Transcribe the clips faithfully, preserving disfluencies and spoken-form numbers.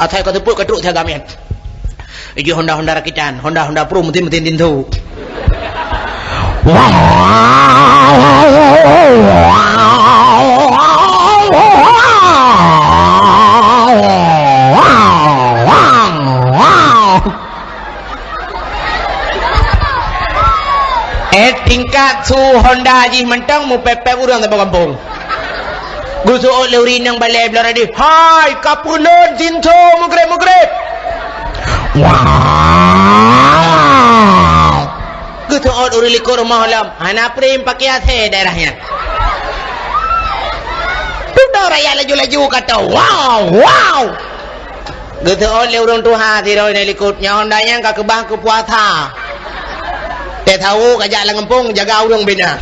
Asai ka teupeu ka trok siagam nyan. Ijih honda-honda rakitan, honda-honda pro, mesin-mesin tintu. Eh, tingkat su honda jih mantong meupék-pék ureuëng saboh gampông. Geuseuôt lé ureuëng inong balée bloe radeh, "Hai, ka peulon sinto mugreb-mugreb!" Wow! Geuseuôt ureuëng likot rumoh lom, hana prem pakai A C daerah nyan. Dudoe rakyat laju-laju kata, "Wow, wow!" Geuseuôt lé ureuëng tuha sidroe di likot, "Nyoe honda nyan ka keubah keu puasa. Teuh tahu ka jak lam gampông jaga ureuëng bina."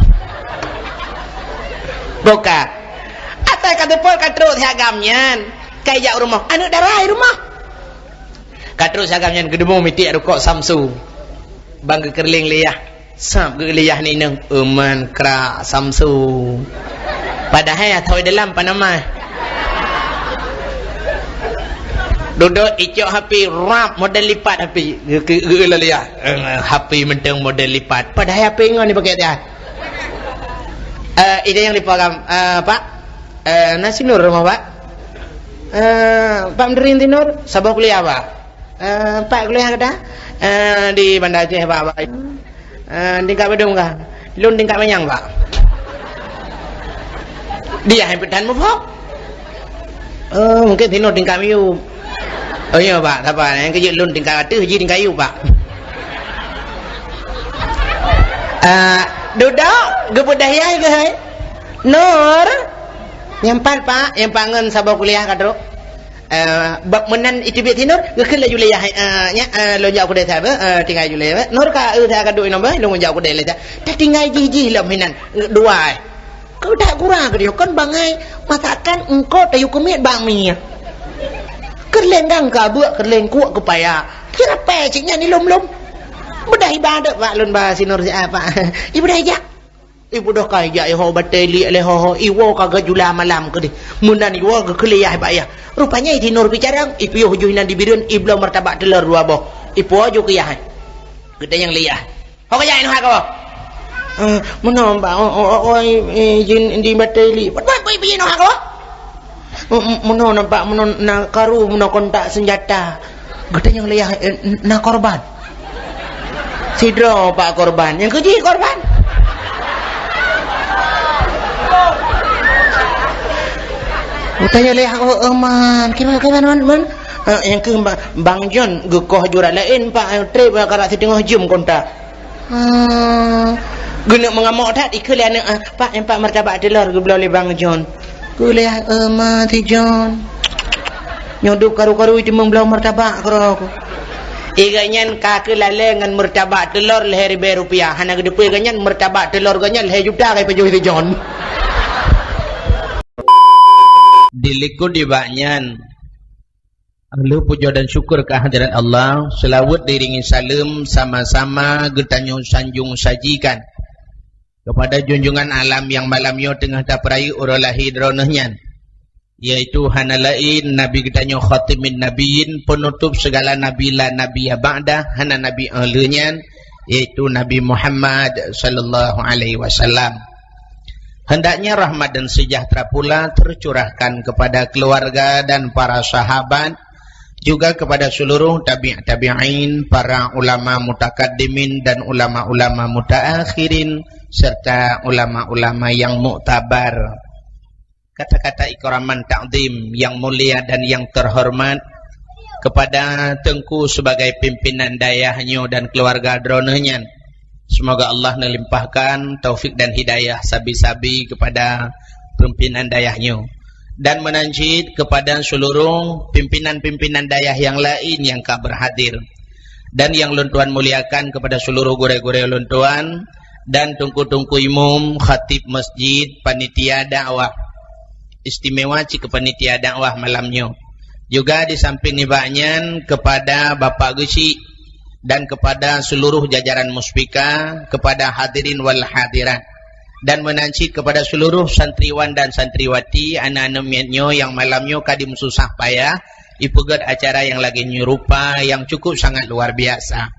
Buka. Asai ka teupeu ka trok siagam nyan, ka ijak u rumoh. Aneuëk dara i rumoh. Ka trok siagam nyan geudumu mitiek rukok Samsu. Bang geukeureuléng lé yah. Sab geuh lé yah ngon inong, "Euman krak Samsu." Padahai atoi dalam panama. Dudoe icok H P rap model lipat H P. Geu-, geu-, geulah lé yah. Eh, H P mantong model lipat. Padahai H P ngon dipakai tiah. Eh, ide nyang dipeugah, eh, Pak. Eh, na si Nur rumoh, Pak? Eh, Pak Menteri si Nur, saboh kuliah, Pak? Eh, Pak kuliah gata? Eh, di Banda Aceh, Pak, Pak. Eh, tingkat padum kah? Lôn tingkat manyang, Pak. Dia yang petan mufok. Oh, mungkin si Nur tingkat miyup. Oh, iya, Pak, sabar. Nyang keu jeuet lôn tingkat ateueh, jih tingkat yup, Pak. Eh, dudoe, geupeudayai keuh, hai. Nur, nyang pat, Pak, nyang pat ngon saboh kuliah ka trok. Eh, bak meunan iteubiet si Nur, geukheun laju lé yah, eh, nyak, eh, lôn jak u keudè sa, eh, tinggai ju lé, eh. Nur ka, eh, sa ka duek inong, eh, lôn jak u keudè lé sa. Tatinggai jih-jih lom hinan, dua, eh. Keu that gura keu dia, kon bangai masakan engkau tayue keumiet bak mi. Keureuléng gang ka beuk, keureuléng kuek keu paya. Kira pèe cit nyan ilom-lom. Beudah ibadat bak lôn ba si Nur si, ah, Pak. Ibeudah ijak. Ibu doh kai jak iho batèe liek lé ho-ho, iwoe ka geujula malam keudeh. Meunan iwoe geukheun lé yah bak yah. Rupanya si Nur picarang, ipiôh ju hinan di bireuen, ibloe martabak teulor dua boh. Ipuwoe ju keu yah. Geutanyong lé yah. Ho ka jak inoe hak kah? Eh, meunoe, Pak, o, o, o, o, i, i, jin di batèe liek. Pat, pat, pat, inoe hak kah? M-, m-, meunoe nampak, meunoe na karu, meunoe kontak senjata. Geutanyong lé yah, eh, n-, na korban? Sidroe, Pak, korban. Nyang keu jih korban? Geutanyong lé yah, "Oh, eh, man, kiban, kiban, man, man?" Eh, nyang keu ba-, Bang John geukoh jurat laén, Pak, eh, trép, eh, karap siteungoh jeuem kontak. Ah, geuneuk meungamok that, ikheun lé aneuk, ah, "Pak, nyan Pak, martabak teulor geubloe lé Bang John." Kheun lé, "Eh, ma si John. Nyoe dub karu-karu teumeung bloe martabak keudroe." Igeuh nyan ka keuh lalè ngon martabak teulor lhèe ribèe rupiah. Hana geuteupeue geuh nyan martabak teulor geuh nyan lhèe juta ka ipajoh si John. Dilikot di bak nyan. Lheuh pujoe dan syukur keu hadirat Allah, seulaweuet diiringi saleuem sama-sama geutanyoe sanjong sajikan kepada junjungan alam nyang malam nyoe teungoh tapeurayeuk uroe lahé droeneuh nyan, yaitu hana laén Nabi geutanyoe Khatimin Nabiyyin, peunutôb sigala nabi la nabiyya ba'dah, hana nabi 'oh lheueh nyan, yaitu Nabi Muhammad sallallahu alaihi wasallam. Hendaknya rahmat dan sejahtera pula tercurahkan kepada keluarga dan para sahabat, juga kepada seluruh tabi' tabi'in, para ulama mutakaddimin dan ulama-ulama mutaakhirin, serta ulama-ulama yang muktabar. Kata-kata ikraman takzim yang mulia dan yang terhormat kepada Teungku sebagai pimpinan dayah nyoe dan keluarga droeneuh nyan. Semoga Allah neulimpahkan taufik dan hidayah sabe-sabe kepada pimpinan dayah nyoe dan meunan cit kepada seluruh pimpinan-pimpinan dayah yang lain yang ka berhadir. Dan yang lôn tuan muliakan kepada seluruh gurèe-gurèe lôn tuan dan teungku-teungku imum, khatib masjid, panitia dakwah. Istimewa cit keu panitia dakwah malam nyoe. Juga di samping nibak nyan kepada Bapak Geuchik dan kepada seluruh jajaran Muspika, kepada hadirin wal hadirat. Dan meunan cit kepada seluruh santriwan dan santriwati, aneuk-aneuk miet nyoe nyang malam nyoe ka dimeususah payah ipeugét acara nyang lagée nyoe rupa nyang cukup sangat luar biasa.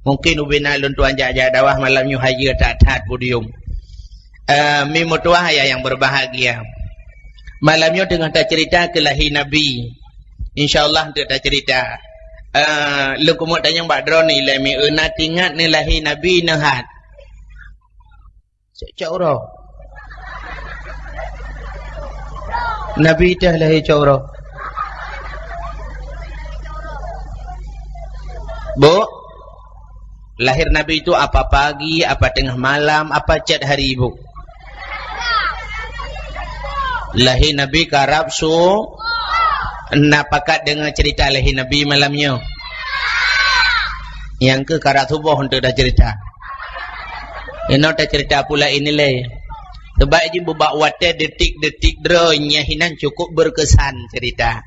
Mungkin ubena lôn tuan jak-jak dakwah malam nyoe hayeue that-that podium. Eh, mi meutuah ayah nyang berbahagia. Malam nyoe teungoh tacerita keu lahé Nabi. Insya Allah teuk tacerita. Eh, lôn keumeung tanyong bak droeneuh ilée mi, na teuingat neuh lahé Nabi neuh hat? Cok, cok uroe. Nabi teuh lahé cok uroe. Bu, lahir Nabi itu apa pagi, apa tengah malam, apa chat hari, Bu? Lahé Nabi karab su-, na pakat deungoe cerita lahé Nabi malam nyoe? Nyang keu karab suboh untuk tacerita. Inoe tacerita pula ini lé. Sebab jih bubak watée detik-detik droe nyan hinan cukup berkesan cerita.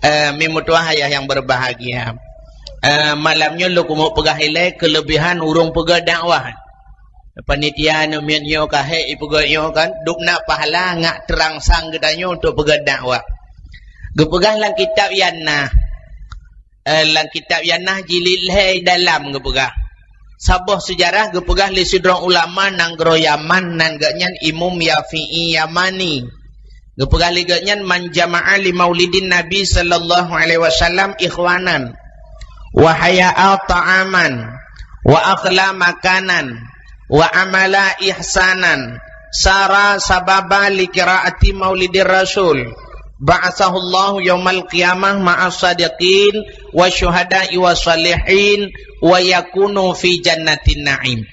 Eh, mi meutuah ayah nyang berbahagia. Eh, malam nyoe lôn keumeung peugah ilée kelebihan ureuëng peugét dakwah. Panitia neumiet nyoe ka hék ipeugét nyoe kan, dub na pahala ngat teurangsang geutanyoe untuk peugét dakwah. Geupeugah lam kitab Yanah. Eh, lam kitab Yanah jilid lhée dalam geupeugah. Saboh seujarah geupeugah lé sidroe ulama nanggroe Yaman nan geuhnyan Imum Yafi'i Yamani. Geupeugah lé geuhnyan, "Man jama'a li maulidin Nabi sallallahu alaihi wasallam ikhwanan, wa haya'a ta'aman, wa akhla makanan, wa amala ihsanan, sara sababa li qiraati maulidir rasul, ba'atsahullahu yaumal qiyamah ma'as sadiqin, wa syuhada'i wa salihin, wa yakunu fi jannatin na'im."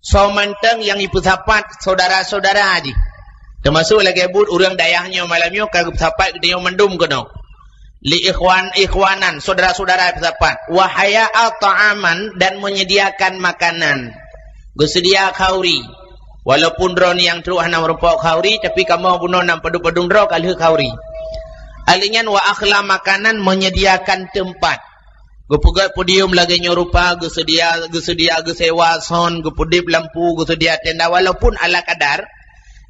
Soe mantong nyang jipeusapat syedara-syedara jih. Teumasok lagée buet ureuëng dayah nyoe malam nyoe ka geupeusapat geutanyoe mandum keunoe. Li ikhwan, ikhwanan, syedara-syedara peusapat. Wa haya'a ta'aman, dan menyediakan makanan. Geuseudia khauri. Walaupun droeneuh nyang trok hana meurumpok khauri, tapi kamoe bunoe nam padum-padum droe ka lheueh khauri. Ahli nyan wa akhla makanan, menyediakan tempat. Geupeugét podium lagée nyoe rupa, geuseudia, geuseudia geusewa sound, geupeudeb lampu, geuseudia tenda, walaupun ala kadar,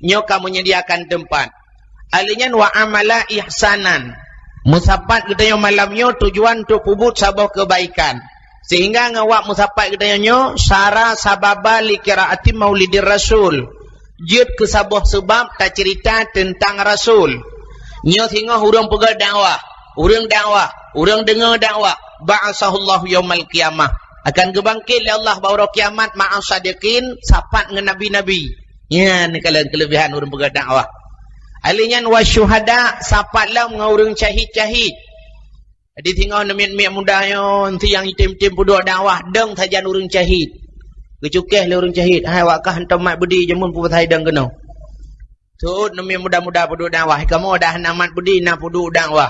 nyoe ka menyediakan tempat. Ahli nyan wa amala ihsanan. Meusapat geutanyoe malam nyoe tujuan untuk peubuet saboh keubaikan. Sehingga ngon wak meusapat geutanyoe nyoe, sara sababa li qiraati maulidir rasul. Jeuet keu saboh seubab taceurita teuntang Rasul. Nyoe singoh ureuëng peugét dakwah, ureuëng dakwah, ureuëng deungoe dakwah, ba'atsahullahu yaumal qiyamah. Akan geubangkét lé Allah bak uroe kiamat ma'as sadiqin, sapat ngon nabi-nabi. Nyan kalon keulebihan ureuëng peugét dakwah. Ahli nyan wa syuhada, sapat lom ngon ureuëng syahid-syahid. Jadi singoh neumiet-miet muda nyoe, si nyang item-item peuduek dakwah, dong sajan ureuëng syahid. Geucukéh lé ureuëng syahid, "Hai, wak kah hantom mat beudi jameun peue pasai dong keunoe?" Seuôt neumiet muda-muda peuduek dakwah, "Kamoe dah na mat beudi na peuduek dakwah."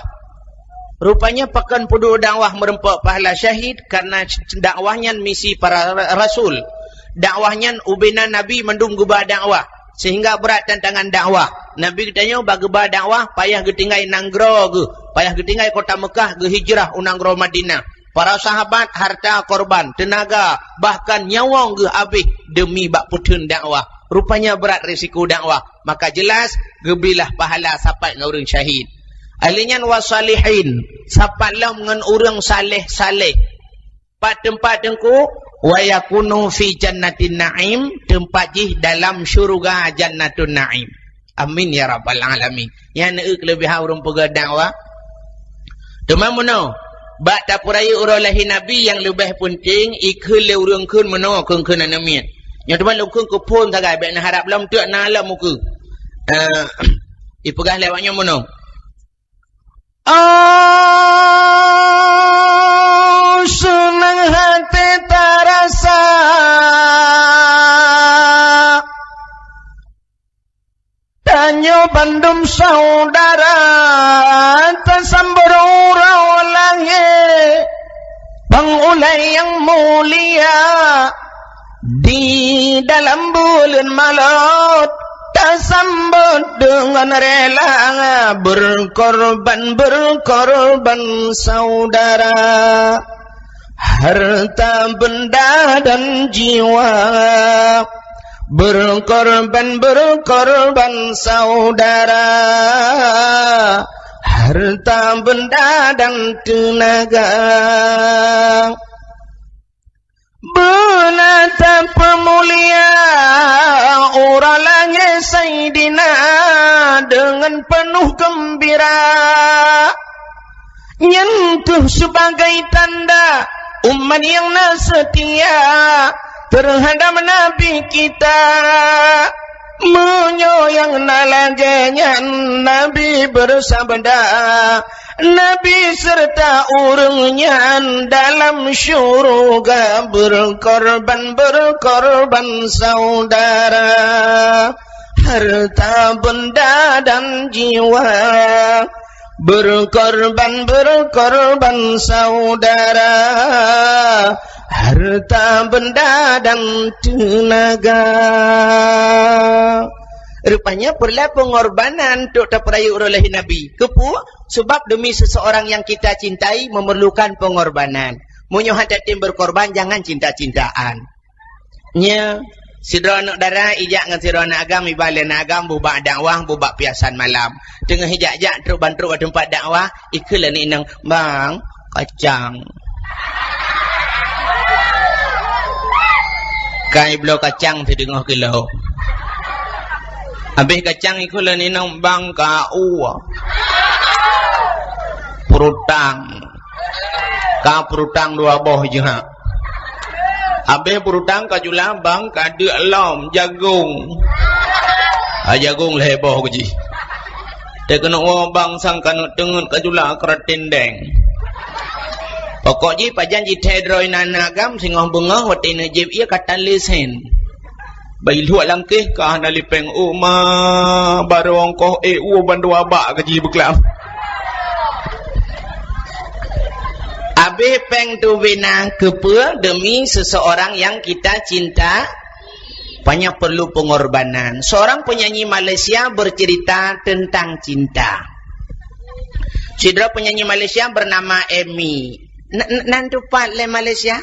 Rupanya pakon peuduek dakwah meurumpok pahala syahid, karena dakwah nyan misi para ra-, rasul. Dakwah nyan ubena nabi mandum geuba dakwah. Sehingga brat tantangan dakwah. Nabi geutanyoe bak geuba dakwah payah geutinggai nanggroe geuh, payah geutinggai kota Meukah geuhijrah u nanggroe Madinah. Para sahabat harta korban, teunaga, bahkan nyawöng geuh abéh deumi bak peutheun dakwah. Rupanya brat risiko dakwah, maka jelas geubilah pahala sapat ngon ureuëng syahid. Ahli nyan wa salihin, sapat lom ngon ureuëng saleh-saleh. Pat teumpat teungku, wa yakunu fi jannatin na'im, teumpat jih dalam syeuruga jannatun na'im. Amin ya rabbal alamin. Nyan eu keulebihan ureuëng peugét dakwah. Teuma meunoe, bak tapeurayeuk uroe lahé Nabi nyang leubeh peunteng, ikheun lé ureuëng kheun meunoe kheun-kheun aneuk miet. Nyoe teuma lôn kheun keu phon sagai, bék na harab lom teuk na lom ukeue. Eh, ipeugah lé awak nyoe meunoe. Oh, seunang hati tarasa. Tanyoe bandum saudara tasambot uroe lahé. Bang ulée nyang mulia, di dalam buleuen malot tasambot deungon rela, berkorban, berkorban saudara. Harta benda dan jiwa, berkorban, berkorban saudara. Harta benda dan tenaga. Beuna tapeumulia uroe lahé Saidina deungon peunoh geumbira. Nyan kheueh sibagai tanda umat nyang na seutia teuhadab Nabi kita. Meunyoe nyang na lagée nyan, Nabi beusabda, Nabi seureuta ureuëng nyan dalam syeuruga beukorban-beukorban saudara, harta benda dan jiwa, beukorban-beukorban saudara, harta benda dan tenaga. Rupanya peureulée peungorbanan untuk tapeurayeuk uroe lahé Nabi. Keupeue? Sebab demi seseorang yang kita cintai memerlukan pengorbanan. Meunyoe hana tem berkorban, jangan cinta-cintaan. Nya, sidroe aneuk dara ijak ngon sidroe aneuk agam, iba lé aneuk agam bubak dakwah, bubak piasan malam. Teungoh ijak-jak trok ban trok bak teumpat dakwah, ikheun lé aneuk inong, "Bang, kacang." Kai bloe kacang sideungoh kilo. Habéh kacang ikheun lé aneuk inong, "Bang, kau." Peurutang. Ka peurutang dua boh jih. Habéh peurutang ka jula, "Bang, ka deuk lom jagong." Ha, jagong lhée boh jih. Teuh keuneuk woe bang sang ka neuk teungeut ka jula keuratendeng. Pokok jih pajan jithée droe inan agam singoh beungoh watée neuk jieb ié ka tan lé sen. Bai luek langkéh ka hana lipeng, "Oh ma, barô ongkoh ék woe bandua bak," ka jih beuklam. Habéh péng teuh bina keupeue demi seseorang yang kita cinta, banyak perlu pengorbanan. Seorang penyanyi Malaysia bercerita tentang cinta. Sidroe penyanyi Malaysia bernama Emi. N-, n-, nan teupat lé Malaysia?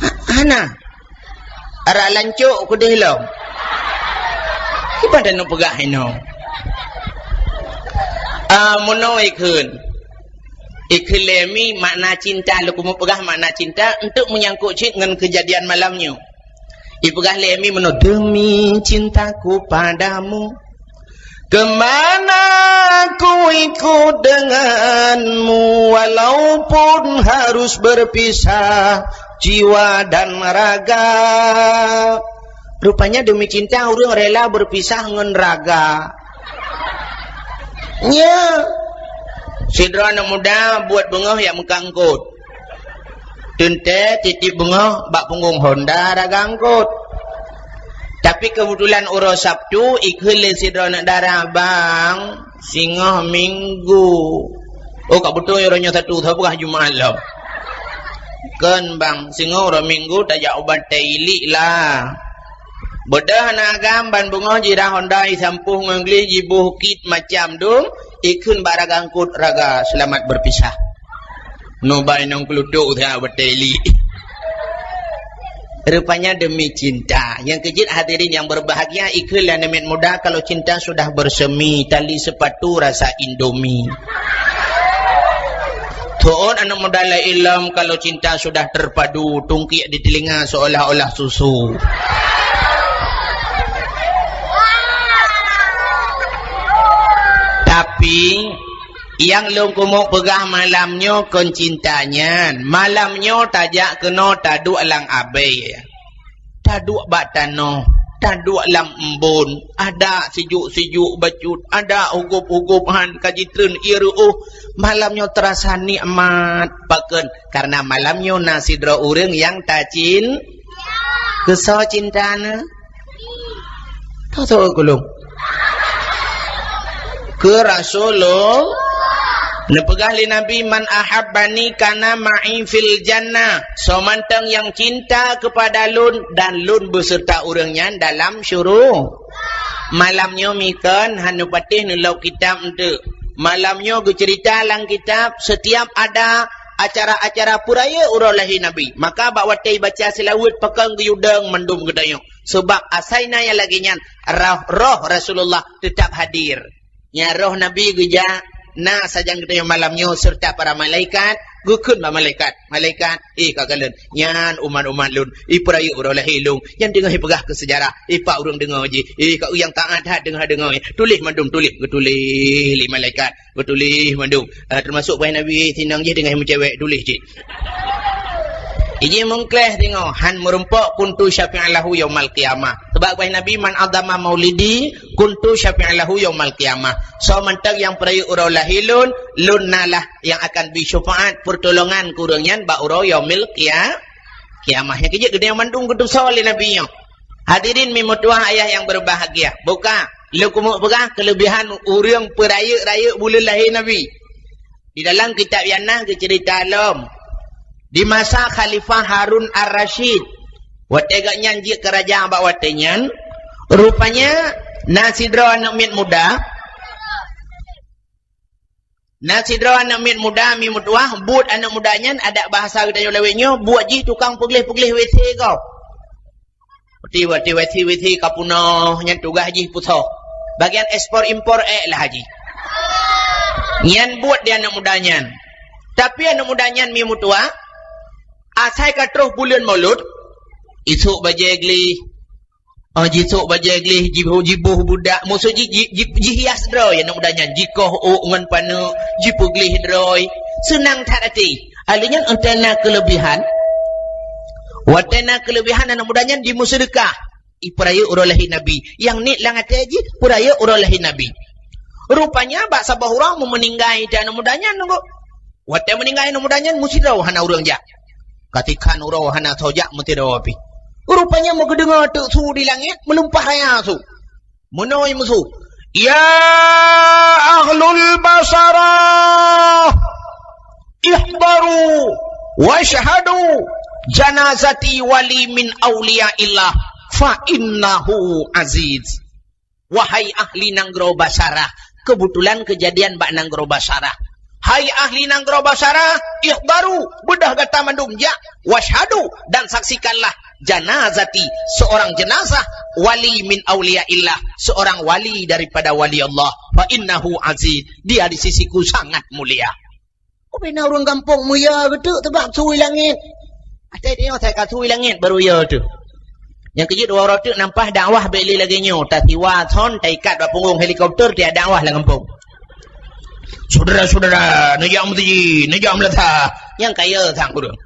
Ha-, hana. Arak lancok keudeh lom. Kiban taneuk peugah inoe. Ah, meunoe ikheun. Ikheun lé Emi makna cinta, lôn keumeung peugah makna cinta untuk menyangkut cit ngon kejadian malam nyoe. Ipeugah lé Emi meunoe, "Demi cintaku padamu, kemana ku ikut denganmu, walaupun harus berpisah jiwa dan raga." Rupanya demi cinta ureuëng rela berpisah ngon raga. Nya. Sidroe aneuk muda buet beungoh jak meukat eungkôt. Teuntée titiep beungoh bak punggong honda raga eungkôt. Tapi keubeutulan uroe Sabtu ikheun lé sidroe aneuk dara, "Bang, singoh Minggu." Oh, ka beutôi uroe nyoe Sabtu, soe peugah Jumat lom. "Kon bang, singoh uroe Minggu tajak u Batée Iliek lah." Beudôh aneuk agam ban beungoh jirah honda jisampôh ngon gleh jiboh kit macam dum, ikheun bak raga eungkôt, "Raga, selamat berpisah." Nobai nong keulutuk that Batée Iliek. Rupanya demi cinta. Nyang keujeuet hadirin yang berbahagia, ikheun lé aneuk miet muda kalau cinta sudah bersemi, tali sepatu rasa Indomie. Tu'on aneuk muda lé ilom kalau cinta sudah terpadu, tungkiek di telinga seolah-olah susu. Tapi, nyang lôn keumeung peugah malam nyoe kon cinta nyan. Malam nyoe tajak keunoe taduek lam abée. Taduek bak tanoh, taduek lam embôn, adak sijuek-sijuek bacut, adak hugôb-hugôb han ka jitreun ié reuôh. Malam nyoe teurasa nikmat. Pakon? Karena malam nyoe na sidroe ureuëng nyang tacin-, keusoe cinta neuh? Tho-tho kulung. Keu Rasulullah. Neupeugah lé Nabi, "Man ahabbani kana ma'i fil jannah." Soe mantong nyang cinta kepada lôn dan lôn beserta ureuëng nyan dalam syuru-, malam nyoe mikon han neupatéh neulok kitab eunteuk. Malam nyoe geuceurita lam kitab, setiap ada acara-acara peurayeuk uroe lahé Nabi, maka bak watée baca seulaweuet pakon geuyue dong mandum geutanyoe. Sebab asai na nyang lagée nyan, roh, roh Rasulullah teutap hadir. Nyan roh Nabi geujak, na sajan geutanyoe malam nyoe serta para malaikat, geukheun bak malaikat, "Malaikat, eh, ka kalon, nyan umat-umat lôn, ipeurayeuk uroe lahé lôn, nyan teungoh ipeugah keu seujarah, eh, pat ureuëng deungoe jih, eh, ka ureuëng taát that deungoe-deungoe, tuléh mandum, tuléh." Geutuléh lé malaikat, geutuléh mandum. Ah, teumasok bah Nabi sinong jih deungoe meucewek, tuléh cit. Iji mungkleh singoh, han meurumpok, "Kuntu syafi'an lahu yaumal qiyamah." Sabab bah Nabi, "Man adama maulidi, kuntu syafi'an lahu yaumal qiyamah." Soe mantong nyang peurayeuk uroe lahé lôn, lôn na lah nyang akan bri syeufaat, peurtolongan keu ureuëng nyan bak uroe yaumil qia-, qiyamah. Nyang keujeuet geutanyoe mandum geutusoe lé Nabi nyoe. Hadirin mi meutuwah ayah nyang berbahagia. Buka, lôn keumeung peugah keuleubihan ureuëng peurayeuk-rayeuk buleuen lahé Nabi. Di dalam kitab Yanah geuceurita lom, di masa Khalifah Harun Ar-Rasyid, watée gobnyan jeuet keu raja bak watée nyan, rupanya na sidroe aneuëk miet muda, na sidroe aneuëk miet muda mi meutuwah, buet aneuëk muda nyan, adat bahasa geutanyoe lawét nyoe, buet jih tukang peugleh-peugleh W C gob. Watée-watée W C-W C ka peunoh, nyan tugaih jih peusoh. Bagian ekspor impor ék lah jih. Nyan buet di aneuëk muda nyan. Tapi aneuëk muda nyan mi meutuwah, asai ka troh buleuen Maulud, isok bajée gleh, ah, jisok bajée gleh, jiboh, jiboh budak, maksud jih, ji-, ji-, jihias droe aneuëk muda nyan, jikoh ôk ngon paneuk, jipeugleh droe, seunang that até. Ahli nyan watée na keuleubihan, watée na keuleubihan aneuëk muda nyan jimeuseudeukah, ipeurayeuk uroe lahé Nabi. Nyang niet lam até jih, peurayeuk uroe lahé Nabi. Rupanya bak saboh uroe meumeuninggai aneuëk muda nyan nunggu. Watée meuninggai aneuëk muda nyan, meusidroe hana ureuëng jak. Katikhan uroe hana soe jak meusidroe pih. Rupanya meugeudeungoe teuk su di langét, meulimpah raya su. Meunoe meusu, "Ya ahlul Basarah, ihdaru wasyhadu, janazati wali min auliyaillah, fa innahu aziz." Wahai ahli nanggroe Basarah, keubeutulan keujadian bak nanggroe Basarah. Hai ahli nanggroe Basarah, ihdaru, beudôh gata mandum jak, wasyhadu, dan saksikanlah, janazati, seorang jenazah, wali min auliyaillah, seorang wali daripada wali Allah, fa innahu aziz, dia di sisiku sangat mulia. Ubena ureuëng gampông meuyo geuteuk teubak su di langét. Até tanyoe asai ka su di langét baru yo teuh. Nyang keujeuet dua uroe teuk nampak dakwah bék lé lagée nyoe, tasiwa thon taikat bak punggong helikopter tiak dakwah lam gampông. Syedara-syedara, neujak meuseujid, neujak meulasah. Nyang kaya sang ureuëng.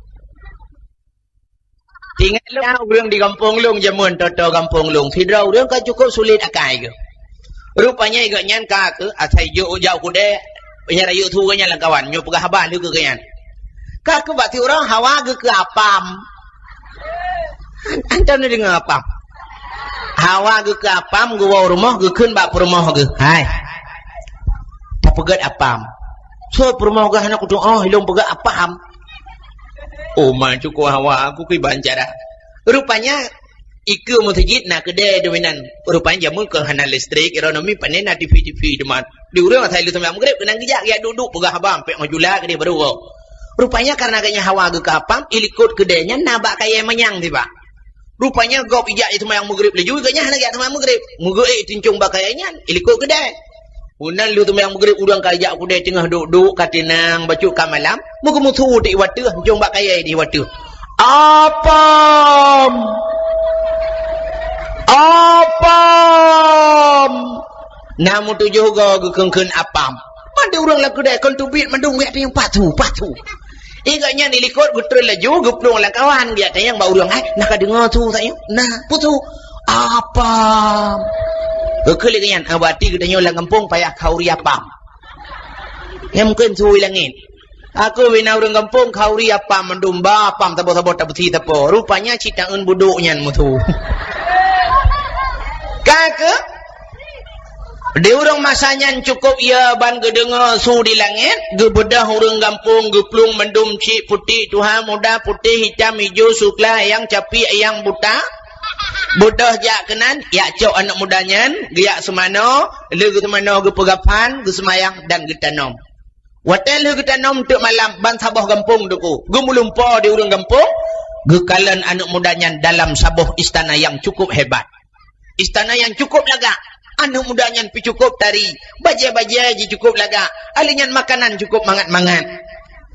Tinggai lôn ureuëng di gampông lôn jameun, toto gampông lôn. Sidroe ureuëng ka cukup sulet akai geuh. Rupanya gobnyan ka keuh asai jok jak u keudè, nyang rayeuk su gobnyan lam kawan, nyoe peugah haba lheueh keu gobnyan. Ka keuh bak siuroe hawa geukeu apam. Antom neudeungoe apam. Hawa geukeu apam, geuwoe u rumoh, geukheun bak peurumoh geuh, "Hai, tapeugét apam." "Soe peurumoh geuh hana kutuoh, ilôn peugét apam." Oh, ma cukup hawa aku kiban cara. Rupanya, ikeue meuseujid na keudè dominan. Rupanya jameun keu hana listrik, ironomi pané na T V-T V teuma. Di ureuëng asai lheueh seumayang Maghrib keunan geujak, geujak duek-duek peugah haba, ampék ngon jula keudè baru woe. Rupanya karena gobnyan hawa geukeu apam, ilikot keudè nyan na bak kayèe manyang sibak. Rupanya gob ijak jiseumayang Maghrib laju, gobnyan hana geujak seumayang Maghrib. Meugeuék tincong bak kayèe nyan, ilikot keudè. Meunan lheueh seumayang Maghrib, ureuëng ka ijak keudè teungoh duek-duek ka tinang, bacut ka malam, meugeumeusu di wateuh, tincong bak kayèe di wateuh. "Apam! Apam!" Na meutujoh goe geukheun-kheun apam. Mandum ureuëng lam keudè kon teubiet mandum geujak tanyong, "Pat su, pat su?" Ingat nyan ilikot geutreun laju geuplueng lam kawan, geujak tanyong bak ureuëng, "Hai, na ka deungoe su tanyoe?" "Na, peue su?" "Apam." Geukheun lé nyan, "Ah, berarti geutanyoe lam gampông payah khauri apam." Nyang mungken su di langét. Aku bina ureuëng gampông khauri apam mandum ba apam saboh-saboh tabeusi sapo. Rupanya cit taeun budok nyan meusu. Ka keuh? Di ureuëng masa nyan cukup ya ban geudeungoe su di langét, geubeudôh ureuëng gampông geuplueng mandum cit putéh tuha muda putéh hitam ijo sukla ayang capi ayang buta. Beudôh jak keunan, jak cok aneuëk muda nyan, geujak seumanoe, lheueh geuseumanoe geupeugah phan, geuseumayang dan geutanom. Watée lheueh geutanom teuk malam ban saboh gampông teuku, geumeulumpo di ureuëng gampông, geukalon aneuëk muda nyan dalam saboh istana nyang cukup hebat. Istana nyang cukup lagak. Aneuk muda nyan pih cukôp tari, bajèe-bajèe jih cukôp lagak, ahli nyan makanan cukôp mangat-mangat.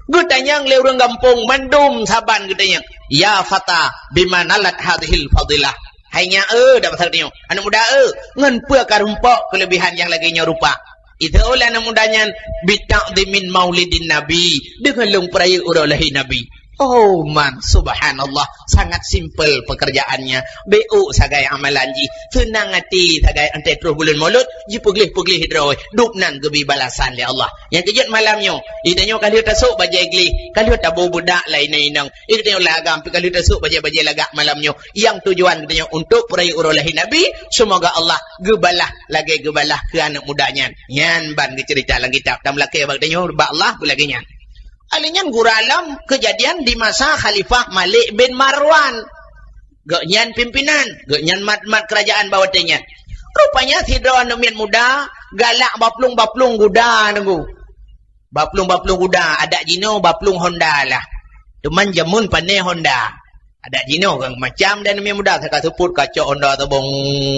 Geutanyong lé ureueng gampông mandum saban geutanyong, "Ya fata, bima nalat hadhil fadilah?" Hai nyak, eh, dak pasal tanyoe. Aneuk muda, eh, ngon peue ka rumpok keuleubihan nyang lagèe nyoe rupa? Itu oleh aneuk muda nyan, "Bita'dhimin maulidin Nabi," deungon lôn peurayeuk uroe lahé Nabi. Oh man, subhanallah, sangat simpel pekerjaannya. Beu sagai amalan jih, seunang até sagai, 'oh troh buleuen Molot, jipeugléh-peugléh droe, dub nan geubri balasan lé Allah. Nyang keujeuet malam nyoe, geutanyoe ka lheueh tasôk bajèe gleh, ka lheueh tabô beudak lam inong-inong. Geutanyoe lam agam pih ka lheueh tasôk bajèe-bajèe lagak malam nyoe. Nyang tujuan geutanyoe untuk peurayeuk uroe lahé Nabi, seumoga Allah geubalah lagèe geubalah keu aneuk muda nyan. Nyan ban geuceurita lam kitab, tameulakèe bak geutanyoe bak Allah beulagèe nyan. Ahli nyan gura lom keujadian di masa Khalifah Malik bin Marwan. Gobnyan pimpinan, gobnyan mat-mat keurajaan bak watèe nyan. Rupanya sidroe aneuk miet muda galak baplueng-baplueng guda nunggu. Baplueng-baplueng guda, adak jinoe baplueng Honda lah. Teuma jameun pané Honda. Adak jinoe kan macam dan aneuk miet muda, ka seupôt kacok Honda tabong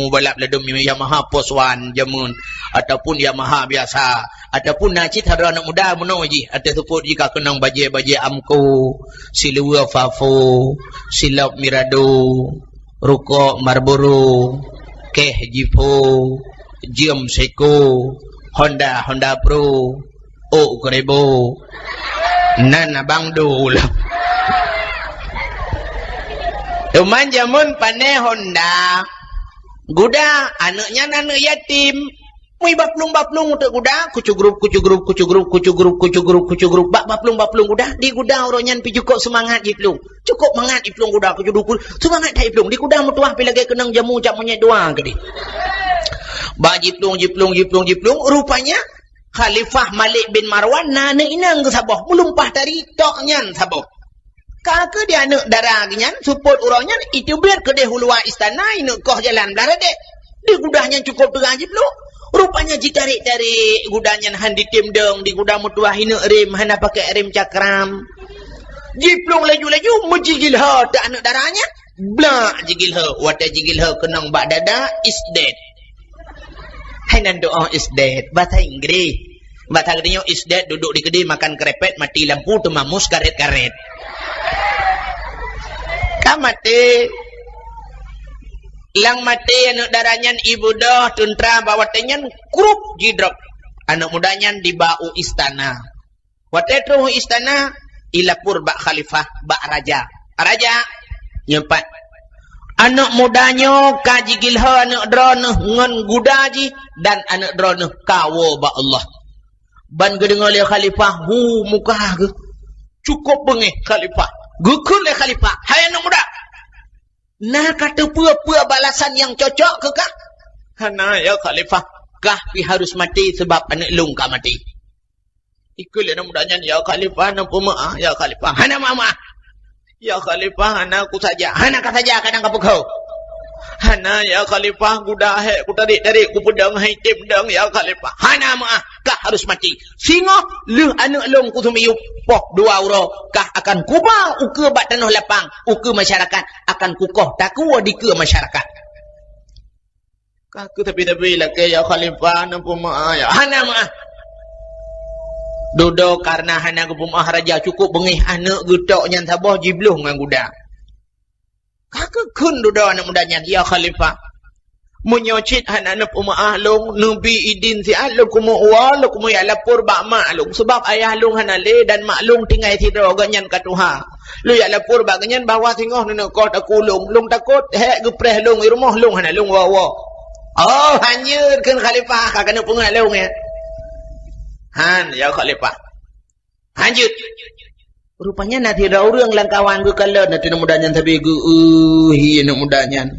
balap ladôm Yamaha Force One jameun, ataupun Yamaha biasa, ataupun na cit sidroe aneuk muda meunoe jih, ateueh seupôt jih ka keunong bajèe-bajèe Amco, siluweue Fafo, silop Mirado, rukok Marlboro, kèh Zippo, jeuem Seiko, Honda, Honda Pro, ôk keuribo. Nan abang dum. Teuma jameun pané Honda, guda, aneuk nyan aneuk yatim. Mui baplueng-baplueng teuk guda, kucugrup, kucugrup, kucugrup. Bak baplueng-baplueng guda, di guda uroe nyan pih cukôp seumangat jiplueng. Cukôp mangat jiplueng guda, kucugrup, seumangat that jiplueng. Di guda meutuah pih lagèe keunong jamu cap monyét dua keudéh. Bak jiplueng, jiplueng, jiplueng, jiplueng, rupanya Khalifah Malik bin Marwan na aneuk inong geuh saboh, meulumpah tari tok nyan saboh. Ka keuh di aneuk dara geuhnyan, seupôt uroe nyan, iteubiet keudéh u luwa istana, ineuk koh jalan blah radek. Di guda nyan cukôp teuga jiplueng. Rupanya jitarek-tarek guda nyan han jitem dong, di guda meutuah ineuk rem, hana pakai rem cakram. Jiplueng laju-laju, meujigilho teuk aneuk dara nyan. Blak jigilho, watèe jigilho keunong bak dada, is dead. Hai nan doa is dead, bahasa Inggris. Bahasa geutanyoe is dead, duduk di keudè makan krepet, mati lampu, teumamus karet-karet. Ka maté. Lam maté aneuk dara nyan ibeudôh teuntra bak watèe nyan krup jidrop. Aneuk muda nyan diba u istana. Watèe troh u istana, ilapor bak khalifah, bak raja. "Raja, nyoe pat, aneuk muda nyoe ka jigilho aneuk droeneuh ngon guda jih dan aneuk droeneuh ka woe bak Allah." Ban geudeungoe lé khalifah, hu muka geuh. Cukôp beungéh khalifah. Geukheun lé khalifah, "Hai aneuk muda, na kateupeue-peue balasan nyang cocok keu kah?" "Hana, ya khalifah, kah pih harus maté sabab aneuk lôn ka maté." Ikheun lé aneuk muda nyan, "Ya khalifah, na peumeu'ah, ya khalifah." "Hana meu'ah-meu'ah." "Ya khalifah, hana kusaja." "Hana kasaja, kadang kapeugah." "Hana, ya khalifah, guda hék kutarik-tarik, kupeudong han item dong, ya khalifah." "Hana meu'ah, kah harus maté. Singoh lheueh aneuk lôn kuseumiyueb, poh dua uroe, kah akan kuba ukeue bak tanoh lapang, ukeue masyarakat, akan kukoh takue dikeue masyarakat." Ka keuh tapi-tapi lakèe, "Ya khalifah, na peumeu'ah, ya." "Hana meu'ah." Dudoe kareuna hana geupeumeu'ah raja, cukôp beungéh aneuk geuh tok nyan saboh jibloh ngon guda. Ka keuh kheun dudoe aneuk muda nyan, "Ya khalifah, meunyoe cit hana neupeumeu'ah lôn, neubi idin siat lôn keumeung woe, lôn keumeung jak lapor bak mak lôn, sabab ayah lôn hana lé dan mak lôn tinggai sidroe, gobnyan ka tuha. Lôn jak lapor bak gobnyan bahwa singoh neuneuk koh takue lôn. Lôn takot hék geupreh lôn, i rumoh lôn hana lôn woe-woe." "Oh, hanjeuet," kheun khalifah, "ka keuneuk peungeuet lôn, ya." "Han, ya khalifah. Hanjeuet." Rupanya na sidroe ureueng lam kawan geukalon, na aneuk muda nyan sabe geu-, "Eh, hi aneuk muda nyan.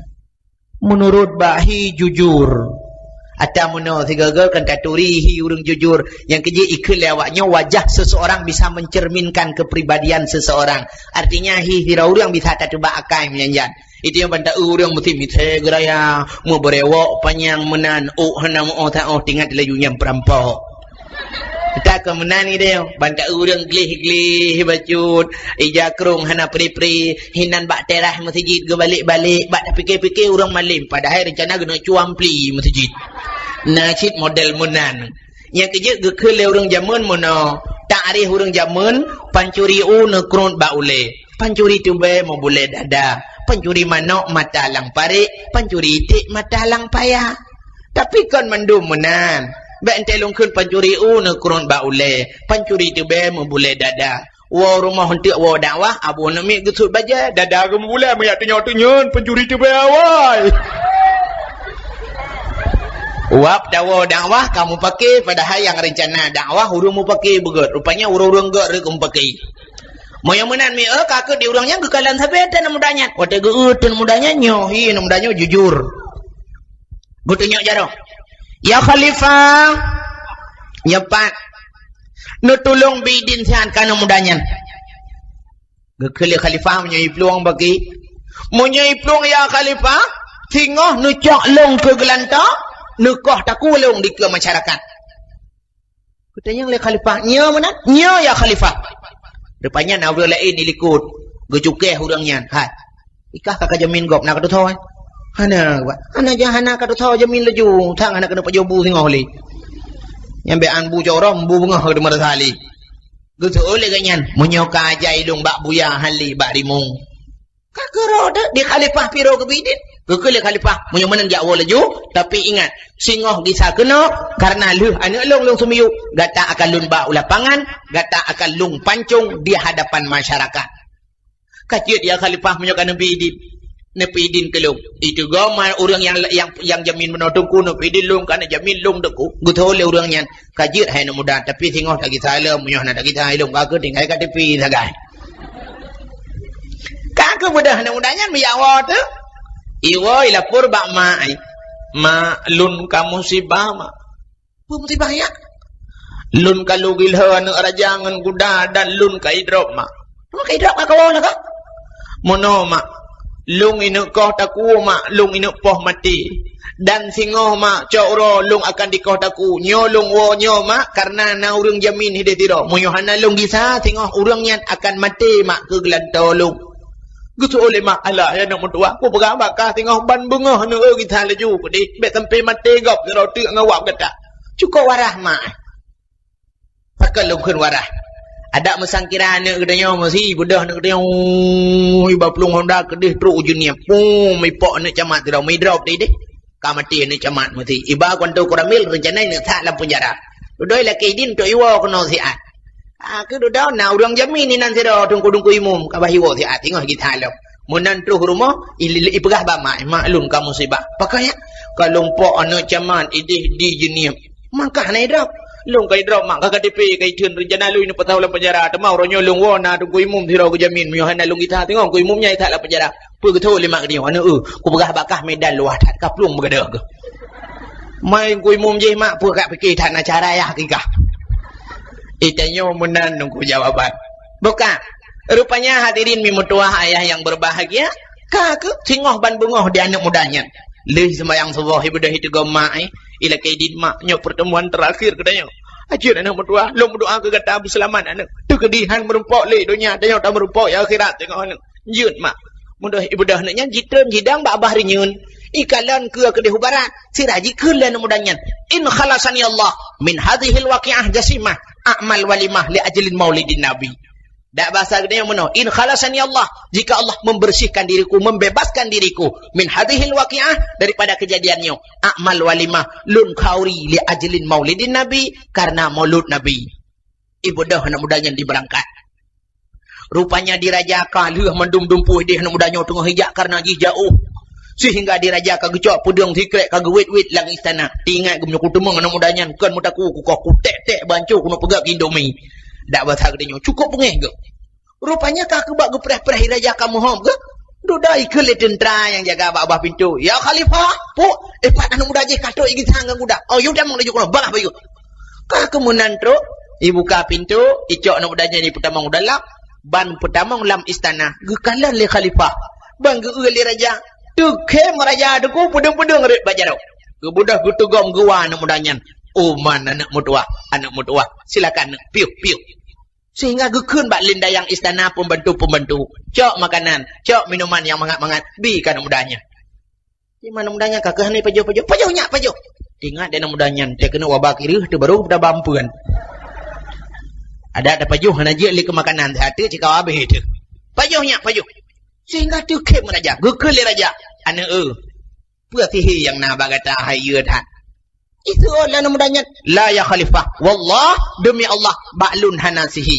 Meunurot bak hi jujur." Ata meunoe sigoe-goe kan taturi hi ureueng jujur. Nyang keujeuet ikheun lé awak nyoe, wajah seseorang bisa mencerminkan kepribadian seseorang. Artinya, hi sidroe ureueng bisa tateuba akai meunyan. Itu nyang ban ta-eu ureueng meusti misé geuraya, meubeurewok panyang meunan, ôk hana meu'oh taoh, tingat laju nyang peurampok. Ata keu meunan idéh, ban ta-eu ureueng gleh-gleh bacut, ija krông hana pri-pri, hinan bak teras meuseujid geubalek-balek, bak tapike-pike ureueng malém, padahai reuncana geuneuk cuam pli meuseujid. Na cit model meunan. Nyang keujeuet geukheun lé ureuëng jameun meunoe. Takrif ureuëng jameun, pancuri u neukruet bak ulée. Pancuri teubée meubulée dada. Pancuri manok mata lam parék. Pancuri iték mata lam paya. Tapi kon mandum meunan. Bék enteuk lôn kheun pancuri u neukruet bak ulée. Pancuri teubée meubulée dada. Woe rumoh eunteuk woe dakwah, abu aneuk miet geusut bajée, dada geumeubulée meujak teunyoe-teunyoe, pancuri teubée awai. Wab tawoe dakwah ka mupake, padahai nyang reuncana dakwah ureuëng mupake beugét. Rupanya ureuëng-ureuëng gét reueh mupake. Meunyoe meunan mi, eh, ka keuh di ureuëng nyan geukalon sabe teuh aneuk muda nyan. Watée geuôt teuh aneuk muda nyan, nyoe hi aneuk muda nyoe jujur. Geutunyok jaroe. "Ya Khalifah, nyoe pat. Neutulông bi idin siat keu aneuk muda nyan." Geukheun lé Khalifah meunyoe iplueng bagi. "Meunyoe iplueng ya Khalifah, singoh neucok lông keu geulantoe, neukoh takue lông dikeue masyarakat." Geutanyong lé Khalifah, "Nyoe meunan?" "Nyoe ya Khalifah." Rupanya na ureuëng laén di likot, geucukeh ureuëng nyan. "Hai, ikah ka kajamin gob na ka tutoe?" "Hana, Pak." "Hana jah hana ka tutoe, jamin laju. Thang hana keuneuk pajoh bu singoh lé. Nyang bék an bu corong, bu beungoh ka teumeurasa lé." Geuseuôt lé geuh nyan, "Meunyoe ka jai lông bak buya hán lé bak rimueng." Ka keudroe teuh di Khalifah piro geubi idin. Geukheun lé Khalifah, "Meunyoe meunan jak woe laju, tapi ingat, singoh gisa keunoe, kareuna lheueh aneuk lông lông seumiyueb, gata akan lôn ba u lapangan, gata akan lôn pancong di hadapan masyarakat." "Ka jeuet ya Khalifah, meunyoe ka neubi idin." Neubi idin keu lông. Itu goe ma ureuëng nyang, nyang, nyang jamin meunoe teungku, neubi idin lông, ka neujamin lông teungku. Geutho lé ureuëng nyan, "Ka jeuet hai aneuk muda, tapi singoh tagisa lom, meunyoe hana tagisa lom, ka keuh tinggai K T P sagai." Ka keuh beudôh aneuk muda nyan meujak woe teuh. Iwoe ilapor bak mak, "Mak, lôn ka musibah, Mak." "Peue musibah nyak?" "Lôn ka lheueh gilhô aneuk raja ngon guda dan lôn ka idrop, Mak." "Lôn ka idrop ka kawoe lagak?" "Meunoe, Mak. Lôn ineuk koh takue, Mak, lôn ineuk poh maté. Dan singoh, Mak, cok uroe lôn akan dikoh takue. Nyoe lôn woe nyoe, Mak, kareuna na ureuëng jamin hideh sidroe. Meunyoe hana lôn gisa, singoh ureuëng nyan akan maté, Mak, keu geulantoe lôn." Geuseuôt lé mak, "Alah, hai aneuk meutuwah, kupeugah bak kah singoh ban beungoh aneuk eu gisa laju keudeh, bék sampoe maté gob sidroe teuk ngon wab gata." Cukôp warah mak. Pakon lôn kheun warah? Adak meusangkira aneuk geutanyoe meusi, beudôh aneuk geutanyoe, iba plueng honda keudeh trok u Jeunieb. Pum, ipok aneuk camat sidroe, meudrop di deh. Ka maté aneuk camat meusi. Iba keuanto koramil, reuncana neuk that lam peunjara. Dudoe lakée idin untuk iwoe keunoe siat. Ah, keu dudoe na ureuëng jamin inan sidroe teungku-teungku imum, ka bah iwoe siat, singoh gisa lom. Meunan troh rumoh, i-, i-, ipeugah bak mak, "Mak, lôn ka musibah." "Pakon nyak?" "Ka lôn pok aneuk camat ideh di Jeunieb. Mangkah na idrop." "Lôn ka idrop, Mak, ka K T P ka itheun, reuncana lôn ineuk peusaho lam peunjara. Teuma uroe nyoe lôn woe na teungku imum sidroe geujamin, meunyoe hana lôn gisa singoh teungku imum nyan that lam peunjara." Peugeuthô lé mak geutanyoe, "Aneuk eu, kupeugah bak kah medan luwah that, ka plueng meugadôh geuh." Mai teungku imum jih mak, peue ka pike that na cara yah kikah. Itanyoe meunan teungku jawaban. Bukan. Rupanya hadirin mi meutuwah ayah nyang berbahagia, ka keuh singoh ban beungoh di aneuk muda nyan. Lheueh seumayang suboh, ibeudôh iteugom mak, eh, ilakée idin mak, nyoe pertemuan terakhir geutanyoe. Ajeuet aneuk meutuwah, lôn meudoa keu gata beuseulamat aneuk. Teukeudi han meurumpok lé donya, tanyoe tameurumpok di akhirat teungoh aneuk. Jeuet mak. Meudoh ibeudôh aneuk nyan jitreun jidong bak babah reunyeun. Ikalon keue keudeh u barat, sira jikheun lé aneuk muda nyan, "In khalasani Allah min hadzihil waqi'ah jasimah, a'mal walimah li ajlin maulidin Nabi." Dak basa geutanyoe meunoe, "In khalasani Allah, jika Allah membersihkan diriku, membebaskan diriku min hadzihil waqi'ah, daripada kejadian nyoe, a'mal walimah, lôn khauri li ajlin maulidin Nabi, karena maulud Nabi." Ibeudôh aneuk muda nyan dibeurangkat. Rupanya dirajaka lheueh mandum dumpeue ideh aneuk muda nyoe teungoh ijak kareuna jih jaôh. Sehingga dirajaka geucok peudeueng sikrek ka geuwét-wét lam istana. Teuingat geumeunyoe kuteumeung aneuk muda nyan kon meutakue kukoh kutek-tek banco keuneuk peugöt keu Indomie. Dak basa geutanyoe cukôp beungéh geuh. Rupanya ka keubah geupreh-preh dirajaka meuhom geuh. Dudoe ikheun lé teuntra nyang jaga bak babah pintoe, "Ya Khalifah, pok, eh, pat aneuk muda jih ka trok igisa ngon guda. Oh, yue tamong laju keunoe, bagaih bayeue." Ka keuh meunan trok, ibuka pintoe, icok aneuk muda nyan ipeutamong u dalam, ban peutamong lam istana, geukalon lé Khalifah. Ban geueu lé raja, teukhém raja teungku peudeueng-peudeueng rot bak jaroe. Geubeudôh geuteugom geuwa aneuk muda nyan. "Oh, man aneuk meutuwah, aneuk meutuwah. Silakan aneuk, piôh, piôh." Sehingga geukheun bak lindayang istana pembantu-pembantu, "Cok makanan, cok minuman nyang mangat-mangat, bi keu aneuk muda nyan." Di mana muda nyan ka keuh hana pajoh-pajoh. "Pajoh nyak, pajoh." Ingat deh aneuk muda nyan, teuh keuneuk waba kireuh teuh baru geupeutaba ampeuen. Adak tapajoh hana jeuet lé keu makanan, seuhat teuh cit ka habéh teuh. Pajoh nyak, pajoh. Sehingga teukhém raja, geukheun lé raja, "Aneuk eu, peue sihé nyang na bak gata hai yue that?" Iseuôt lé aneuk muda nyan, "La ya khalifah, wallah, deumi Allah, bak lôn hana sihé."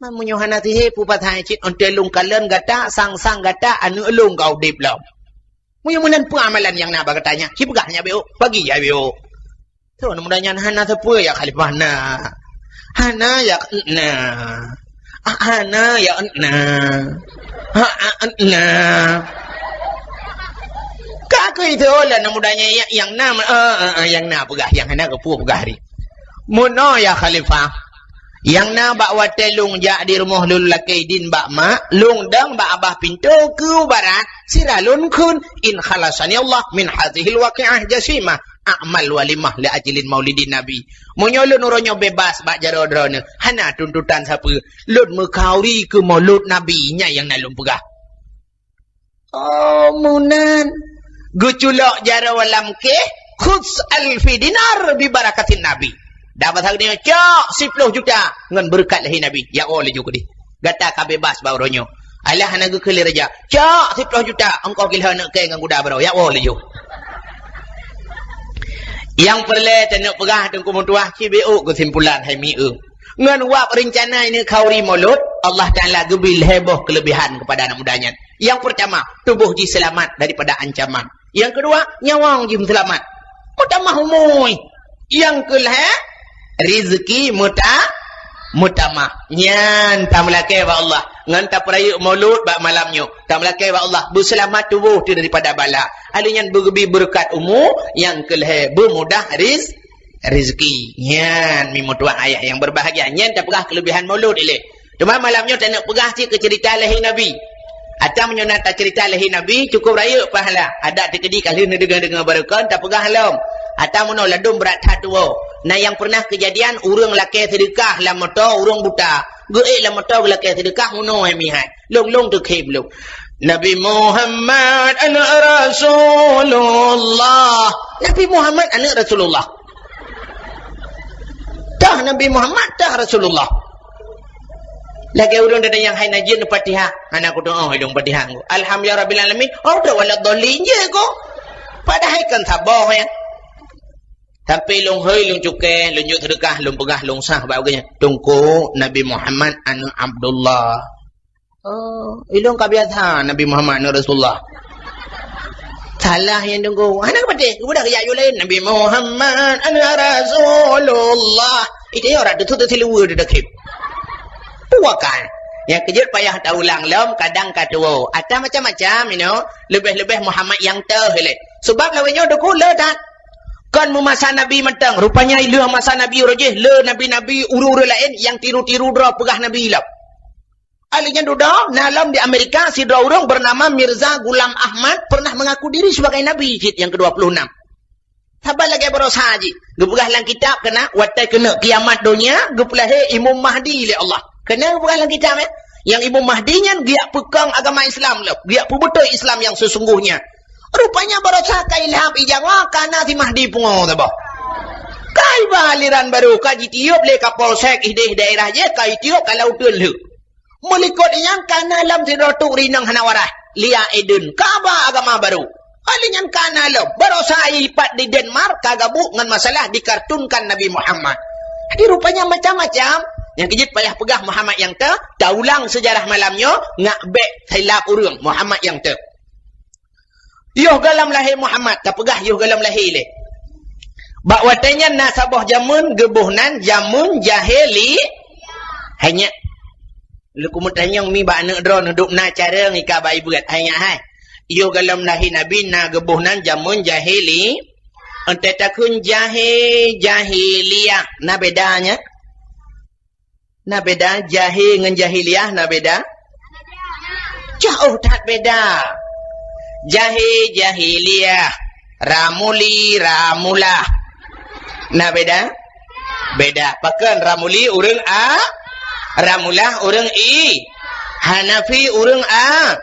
"Man meunyoe hana sihé, peue pasai cit, 'oh lheueh lôn kalon gata, sang-sang gata aneuk lôn ka udeb lom. Meunyoe meunan peue amalan nyang na bak gata nyan, ci peugah nyak beuôk, pagi jai beuôk." Teuh aneuk muda nyan, "Hana sapeue ya khalifah na. Hana ya na. Ah, hana ya na. Ha, ah, na." Ka keuh teuh lé aneuk muda nyan, "Ya, nyang na, ah, ah, ah, nyang na peugah, nyang hana keupeue peugah ri." "Meunoe ya khalifah. Nyang na bak watée lôn jak di rumoh lôn lakée idin bak mak, lôn dong bak babah pintoe keu barat, sira lôn kheun, 'In khalasani Allah min hazihil waqi'ah jasimah, a'mal walimah li ajlin maulidin Nabi.' Meunyoe lôn uroe nyoe beubaih bak jaroe droeneuh, hana tuntutan sapeue, lôn meukhauri keu maulud Nabi, nyan nyang na lôn peugah." Oh, meunan. Geuculok jaroe lam kéh, "Khudz alfi dinar bi barakatin Nabi." Dak bahasa geutanyoe, "Cok siploh juta ngon beureukat lahé Nabi." Jak woe laju keudeh. Gata ka beubaih bak uroe nyoe. Alah hana geukheun lé raja, "Cok siploh juta, ongkoh kilheueh aneuk kée ngon guda baroe." Jak woe laju. Nyang peureulée taneuk peugah teungku meutuah, ci beuôk keusimpulan hai mi eu. Ngon wab reuncana ineuk khauri maulud, Allah Taala geubri lhée boh keuleubihan keupada aneuk muda nyan. Nyang peurtama, tuboh jih seulamat daripada ancaman. Nyang keudua, nyawöng jih seulamat. Meutamah umui. Nyang keulhée, rizeuki meuta-, meutamah. Nyan tameulakée bak Allah. Ngon tapeurayeuk maulud bak malam nyoe, tameulakée bak Allah beuseulamat tuboh teuh daripada bala. Ahli nyan beugeubri beureukat umu, nyang keulhée beumudah riz-, rezeki. Nyan, mi meutuah ayah nyang berbahagia. Nyan tapeugah keuleubihan maulud ilée. Teuma malam nyoe taneuk peugah cit keu ceurita lahé Nabi. Atawa meunyoe na taceurita lahé Nabi, cukup rayeuk pahala. Adak teukeudi ka lheueh neudeungoe-deungoe barokon, tapeugah lom. Atawa meunoe ladôm brat that tuwoe. Na nyang peureunah keujadian ureuëng lakée seudeukah lam moto ureuëng buta. Geuék lam moto geulakée seudeukah meunoe hai mi hai. Lôn-lôn teukhém lôn. Nabi Muhammad aneuk Rasulullah. Nabi Muhammad aneuk Rasulullah. Tah Nabi Muhammad, tah Rasulullah. Lagée ureuëng datang nyang hai na jeuet Fatihah. Hana kutu'oh ilong Fatihah. Alhamdulillah Rabbil Alamin. Oh, dak wala dhalin je ko. Padahai kan saboh ya. Sampai lôn hôi, lôn cukée, lôn jok seudeukah, lôn peugah, lôn sah bak geuhnyan. Teungku, Nabi Muhammad aneuk Abdullah. Oh, ilong ka biasa Nabi Muhammad aneuk Rasulullah. Salah nyang teungku. Hana keupatéh, geubeudôh geujak yue laén. Nabi Muhammad aneuk Rasulullah. Itu ya orang tu tu siluwe tu dekhim. Puakan. Nyang keujeuet payah taulang lom, kadang ka tuwoe. Ata macam-macam, you know. Leubeh-leubeh Muhammad nyang teuh ilée. Sebab lawét nyoe deukuk le that. Kon meumasa Nabi mantong. Rupanya ileuh masa Nabi uroe jih, le nabi-nabi ureuëng-ureuëng laén nyang tiru-tiru droe peugah Nabi lom. Ahli nyan dudoe, na lom di Amerika, sidroe ureuëng bernama Mirza Ghulam Ahmad pernah mengaku diri sebagai Nabi cit nyang kedua puluh enam. Saban lagée baroesa jih. Geupeugah lam kitab keunan, watée keuneuk kiamat donya, geupeulahé Imam Mahdi lé Allah. Keunan geupeugah lam kitab, eh? Nyang Imam Mahdi nyan geujak peukong agama Islam lom, geujak peubeutôi Islam nyang sesungguhnya. Rupanya baroesa ka ilham ijawa kana si Mahdi pungo saboh. Ka iba aliran baru ka jitiup lé Kapolsek idéh daerah jih, ka itiup ka lauteun lheueh. Meulikot nyan kana lom sidroe tuek rinong hana waras, Lia Eden, ka ba agama baru. Kali nyan kana lom, baroesa ipat di Denmark ka gabuk ngon masalah dikartunkan Nabi Muhammad. Jadi rupanya macam-macam. Nyang keujeuet payah peugah Muhammad nyang teuh, taulang seujarah malam nyoe, ngak bék silap ureuëng Muhammad nyang teuh. Yoh gohlom lahé Muhammad, tapeugah yoh gohlom lahé lé. Bak watée nyan na saboh jameun geuboh nan jameun jahili-, hai nyak. Leuku meutanyong mi bak aneuk droe neuduek na carông ika bai beuet, hai nyak hai. Yoh gohlom lahé Nabi na geuboh nan jameun jahili-, entée takheun jahé, jahiliyah, na beda nyan? Na beda, jahé ngon jahiliyah na beda? Jauh that beda. Jahé, jahiliyah. Ramuli, ramulah. Na beda? Beda. Pakon Ramuli ureuëng A, Ramulah ureuëng I, Hanafi ureuëng A,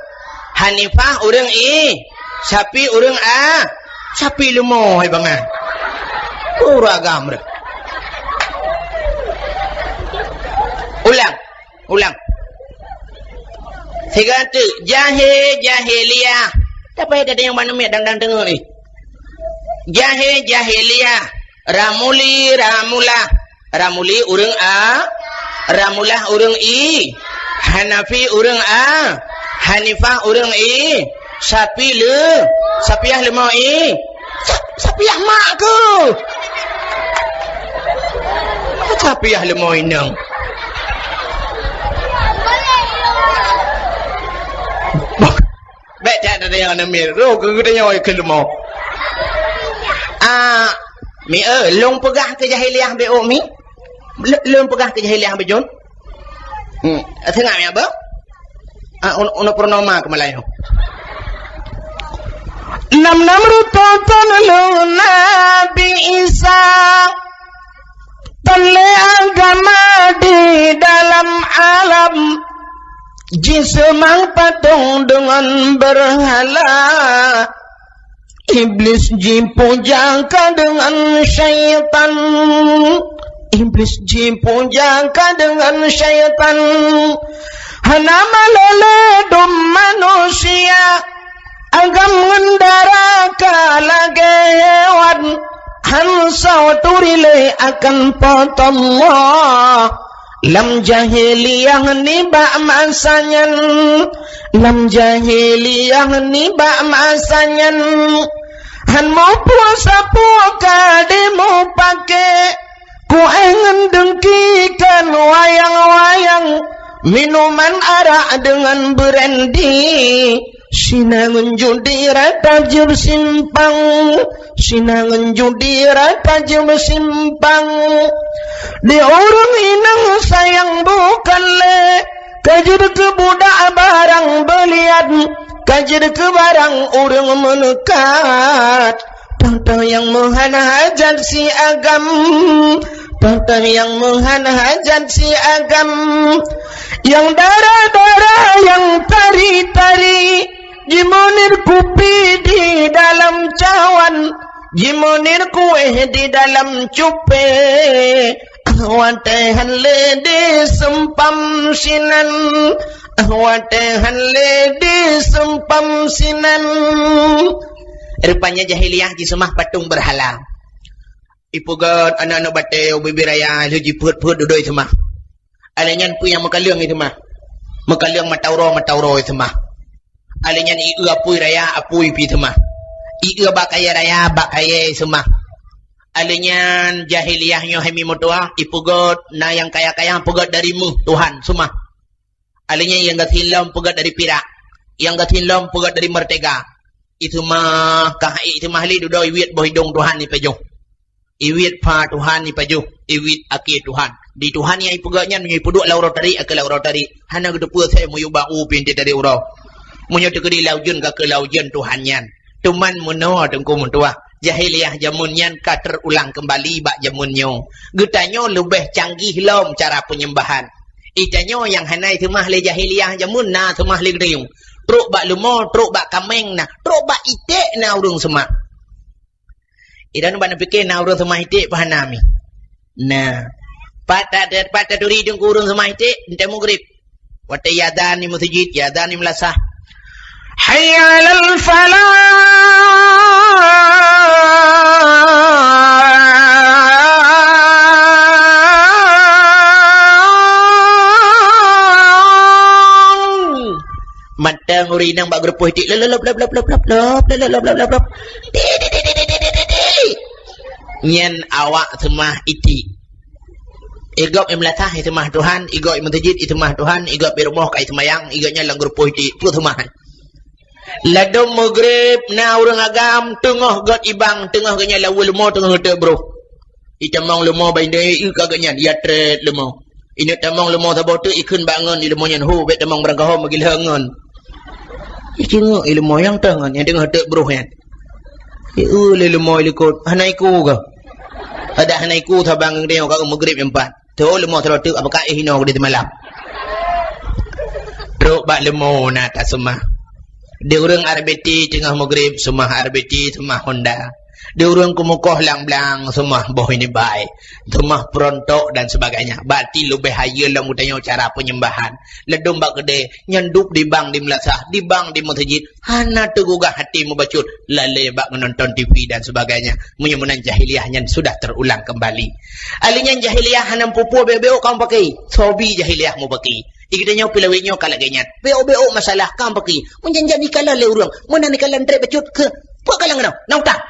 Hanifah ureuëng I, Syafi ureuëng A, Syafi leumo hai bangai. Uragam deh. Ulang. Ulang. Sigoe teuk, jahé, jahiliyah. Tapi ada yang mana miet dang-dang deungoe ni. Jahé, jahiliyah. Ramuli, Ramulah. Ramuli ureuëng A, Ramulah ureuëng I, Hanafi ureuëng A, Hanifah ureuëng I, Sapi le, Sapiah leumo I. Sa-, Sapiah mak ku. Sapiah leumo inong. Bèk that teudeungoe aneuk miet. Roh keu geutanyoe keu leumo. Ah, mi, eh, lôn peugah keu jahiliyah beu mi. L-, lôn peugah keu jahiliyah beu jôn. Hmm, seungab ya, Bang? Ah, un-, uneuk purnama keu Meulayu. Nam-nam rutoton lôn Nabi Isa. Tan lé agama di dalam alam, jiseumang patong deungon beurhala. Iblis jipuja ka deungon syaitan. Iblis jipuja ka deungon syaitan. Hana malée lé dum manusia. Agam ngon dara ka lagée hewan, han soe turi lé akan Po teu Allah. Lam jahiliyah nibak masa nyan, lam jahiliyah nibak masa nyan, han muphom sapeue ka dimupake. Kuéh ngon deungki kon wayang-wayang, minuman arak deungon brandy, sina ngon judi rata jeuet simpang, sina ngon judi rata jeuet simpang. Di ureuëng inong sayang bukan lé, ka jeuet keu budak barang beulian, ka jeuet keu barang ureuëng meuneukat. Toh-toh nyang meuhan hajat si agam, toh-toh nyang meuhan hajat si agam. Nyang dara-dara, nyang tari-tari, jimeunir kupi di dalam cawan, jimeunir kuéh di dalam cupée. Ah watée han lé diseumpam sinan, ah watée han lé diseumpam sinan. Rupanya jahiliyah jiseumah patung beurhala. Ipeugét aneuëk-aneuëk batée ubit-ubit raya lheueh jipeuet-peuet dudoe seumah. Alèh nyan peue nyang meukaleueng iseumah? Meukaleueng mata uroe, mata uroe iseumah. Alèh nyan ié apui raya, apui pih seumah. Ié bak kayée raya, bak kayée seumah. Alèh nyan jahiliyah nyoe hai mi meutuah, ipeugét na nyang kaya-kaya peugét dari méuh Tuhan seumah. Alèh nyan nyang gasien lom peugét dari pirak, nyang gasien lom peugét dari meurtega. Iseumah kah iseumah lé dudoe iwiet boh idong Tuhan ipajoh. Iwiet pha Tuhan ipajoh, iwiet akhé Tuhan. Di Tuhan nyang ipeugét nyan meunyoe ipeuduek lam uroe tarék, akhé lam uroe tarék. Hana geuteupeue asai meuyueb bak u pintoe tarék uroe. Meunyoe teukeudi lam ujeuen, ka keu lam ujeuen Tuhan nyan. Teuma meunoe teungku meutuah, jahiliyah jameun nyan ka teurulang keumbali bak jameun nyoe. Geutanyoe leubeh canggih lom cara peunyembahan. Itanyoe nyang hana iseumah lé jahiliyah jameun na seumah lé geutanyoe. Trok bak leumo, trok bak kaméng na, trok bak iték na ureuëng seumah. Idan ban pike na ureuëng seumah iték pah na mi. Nah. Pat ta-, pat taturi deungon ureuëng seumah iték, enteuk mugrib. Watée iazan di meuseujid, iazan di meulasah. Hayya 'alal falah. Mantong ureuëng inong bak geurupoh iték, lop, lop, lop. Nyan awak seumah iték. Igob i meulasah iseumah Tuhan, igob i meuseujid iseumah Tuhan, igob i rumoh ka iseumayang, igob nyan lam geurupoh iték, peue seumah. Ladom mugrib na ureuëng agam teungoh gét ibang, teungoh gét nyan lam leumo teungoh geuteuk broh. Itamong leumo bak indai, ié ka gét nyan, ia trét leumo. Ineuk tamong leumo saboh teuk ikheun bak ngon i leumo nyan, "Ho, bèk tamong beurangkaho meugilhong ngon." Icingeuk i leumo nyang teuh ngon, nyang teungoh teuk broh nyan. Ieu lé leumo i likot, hana iku kah? Adak hana iku saban ngon geutanyoe ka mugrib nyang pat. Teuh leumo sidroe teuk, apakah éh inoe di seumalam. Trok bak leumo na taseumah. Di ureuëng R B T teungoh mugrib seumah R B T, seumah Honda. Di ureuëng keumukoh lam blang, seumah boh ini bai, seumah perontok dan sebagainya. Berarti leubeh hayeue lom geutanyoe cara penyembahan. Ladôm bak keudè, nyan dub di bank di meulasah, di bank di meuseujid, hana teugugah hati mubacut, lalé bak nonton T V dan sebagainya. Meunyoe meunan jahiliyah nyan sudah terulang kembali. Ahli nyan jahiliyah hana pupu beok-beok kaum pakai. Sobi jahiliyah mupaki. Di geutanyoe pih lawét nyoe ka lagée nyan. Beok-beok masalah kaum pakai. Meunjan-jan ikalon lé ureuëng. Meunan ikalon trép bacut keu. Peue kalon keunoe? Na utang.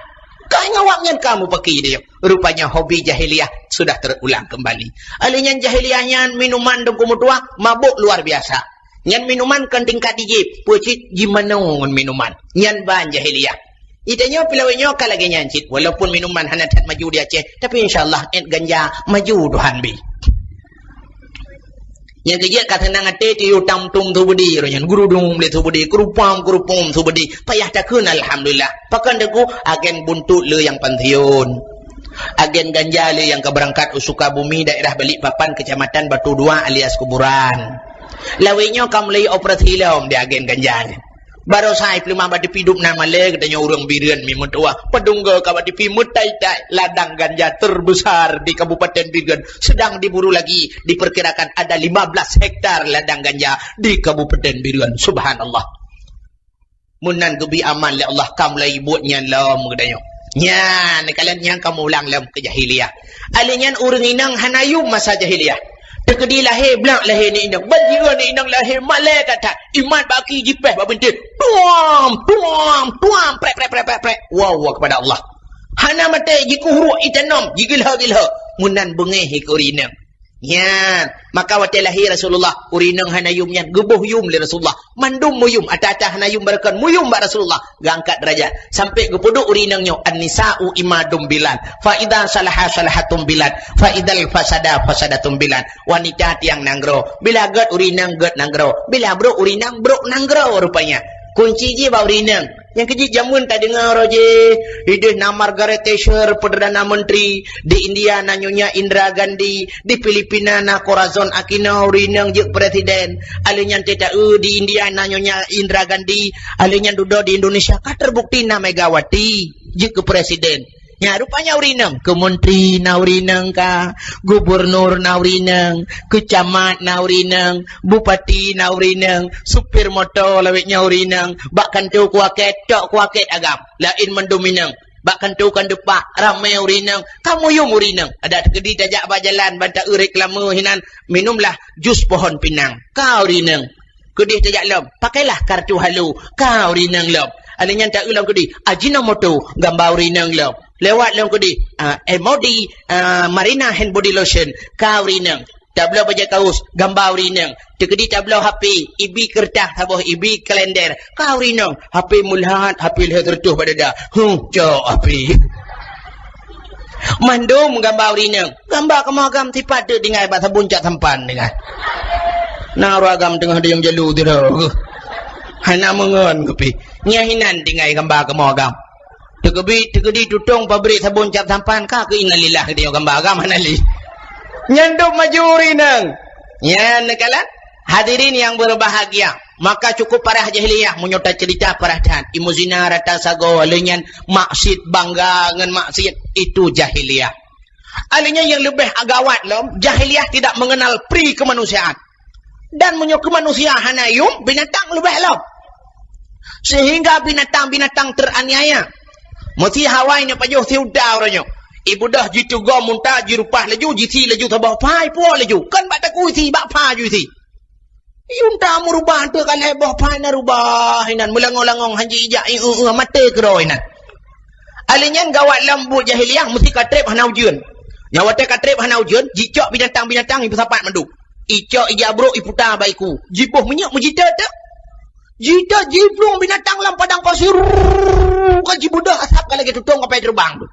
Ka ngon awak nyan kaum mupaki dia. Rupanya hobi jahiliyah sudah terulang kembali. Ahli nyan jahiliyah nyan minuman dong kumeutuah mabuk luar biasa. Nyan minuman kon tingkat dijép, peue cit jimanoe ngon minuman. Nyan ban jahiliyah. Di tanyoe pih lawét nyoe ka lagée nyan cit, walaupun minuman hana that maju di Aceh, tapi insya Allah ét ganja maju Tuhan bi. Nyang keujeuet ka seunang até tiyuh tam tum subedi roh nyan, gurudum lé subedi, kerupam-kerupum subedi, payah takheun alhamdulillah. Pakon teungku agen buntot le nyang pensiun. Agen ganja le nyang ka beurangkat u Sukabumi, daerah Balikpapan, Kecamatan Batu Dua alias Kuburan. Lawét nyoe ka mulai operasi lom di agen ganja nyan. Baroesa i peuleumah bak tepi dub nan malée geutanyoe ureuëng Bireuen mi meutuah. Padungga ka bak tepi meutai-tai ladang ganja terbesar di Kabupaten Bireuen sedang diburu lagi. Diperkirakan ada lima belas hektar ladang ganja di Kabupaten Bireuen. Subhanallah. Meunan geubi aman lé Allah ka mulai buet nyan lom geutanyoe. Nyan, kalon nyan ka meulang lom keu jahiliyah. Alé nyan ureuëng inong hana yum masa jahiliyah. Teukeudi lahé, blak lahé ni inong. Ban jiôh ni inong lahé, malée that-that. Imat bak aki jipéh bak bintéh. Tuam, tuam, tuam, prek, prek, prek, prek, prek. Wow, wow kepada Allah. Hana maté, jikuhruek itanom, jigilho-gilho. Meunan beungéh ikeu ureuëng inong. Nyan, maka watée lahé Rasulullah, ureuëng inong hana yum nyan, geuboh yum lé Rasulullah. Mandum meuyum, ata-ata hana yum barokon, meuyum bak Rasulullah, geuangkat derajat. Sampai geupeuduek ureuëng inong nyoe, "An-nisa'u imadum bilad, fa idza salaha salahatum bilad, fa idzal fasada fasadatum bilad." Wanita tiang nanggroe, bila gét ureuëng inong gét nanggroe, bila brok ureuëng inong brok nanggroe rupanya. Kunci jih bak ureuëng inong. Nyang keujeuet jameun tadeungoe roh jih, ideh na Margaret Thatcher, Perdana Menteri, di India na Nyonya Indira Gandhi, di Filipina na Corazon Aquino, ureuëng inong jeuet presiden. Alé nyan teuta-eu di India na Nyonya Indira Gandhi, alé nyan dudoe di Indonesia ka terbukti na Megawati jeuet keu presiden. Nya, rupanya ureuëng inong, keu menteri na ureuëng inong ka, gubernur na ureuëng inong, keu camat na ureuëng inong, bupati na ureuëng inong, supir moto lawét nyoe ureuëng inong, bak kantô kuakét, tok kuakét agam, laén mandum inong. Bak kantô kan deupak, ramé ureuëng inong, ka meuyum ureuëng inong. Adak teukeudi tajak bak jalan, ban ta-eu reklame hinan, minumlah jus pohon pinang. Ka ureuëng inong. Keudeh tajak lom, pakailah kartu halu, ka ureuëng inong lom. Alé nyan ta-eu lom keudeh, Ajinomoto, gamba ureuëng inong lom. Lewat lom keudeh, ah, M O D, ah, Marina Hand Body Lotion, ka ureuëng inong. Tabloe bajée kaos, gamba ureuëng inong. Teukeudi tabloe H P, ibi keureutah saboh, ibi kalender, ka ureuëng inong. H P meulihat, H P lhée seureutôh bak dada. Huh, cok H P. Mandum gamba ureuëng inong. Gamba kamoe agam sipat teuk tinggai bak sabon cap sampan tinggai. Na ureuëng agam teungoh dayong jalu sidroe. Hana meungon kupi. Nyan hinan tinggai gamba kamoe agam. Teukeudi, teukeudi tutong pabrik sabon cap sampan ka keu innalillah geutanyoe gamba agam hana lé. Nyan dum maju ureuëng inong. Nyan neukalon. Hadirin yang berbahagia. Maka cukup parah jahiliyah, meunyoe taceurita parah that. Ilmu zina rata sagoe, lé nyan maksiet bangga ngon maksiet, itu jahiliyah. Alé nyan nyang leubeh gawat lom, jahiliyah tidak mengenal pri kemanusiaan. Dan meunyoe keu manusia hana yum, binatang leubeh lom. Sehingga binatang-binatang teraniaya. Meusi hawai nyoe pajoh si unta uroe nyoe. Ibudoh jiteugoe unta, jirupah laju, jisi laju saboh pha, ipuwoe laju. Kon bak takue isi, bak pha ju isi. Unta meurubah teuk kalhée boh pha na rubah inan, meulangong-langong han jijak, ieu-eu, maté keudroe inan. Alé nyan gawat lom buet jahiliyah, meusi ka treb hana ujeuen. Nyan watée ka treb hana ujeuen, jicok binatang-binatang ipeusapat mandum. Icok ija brok iputa bak iku. Jiboh minyeuk meujiteuk teuk. Jiteuk jiplueng binatang lam padang pasir. Ka jibeudôh asap ka lagée tutong kapai teubang tu.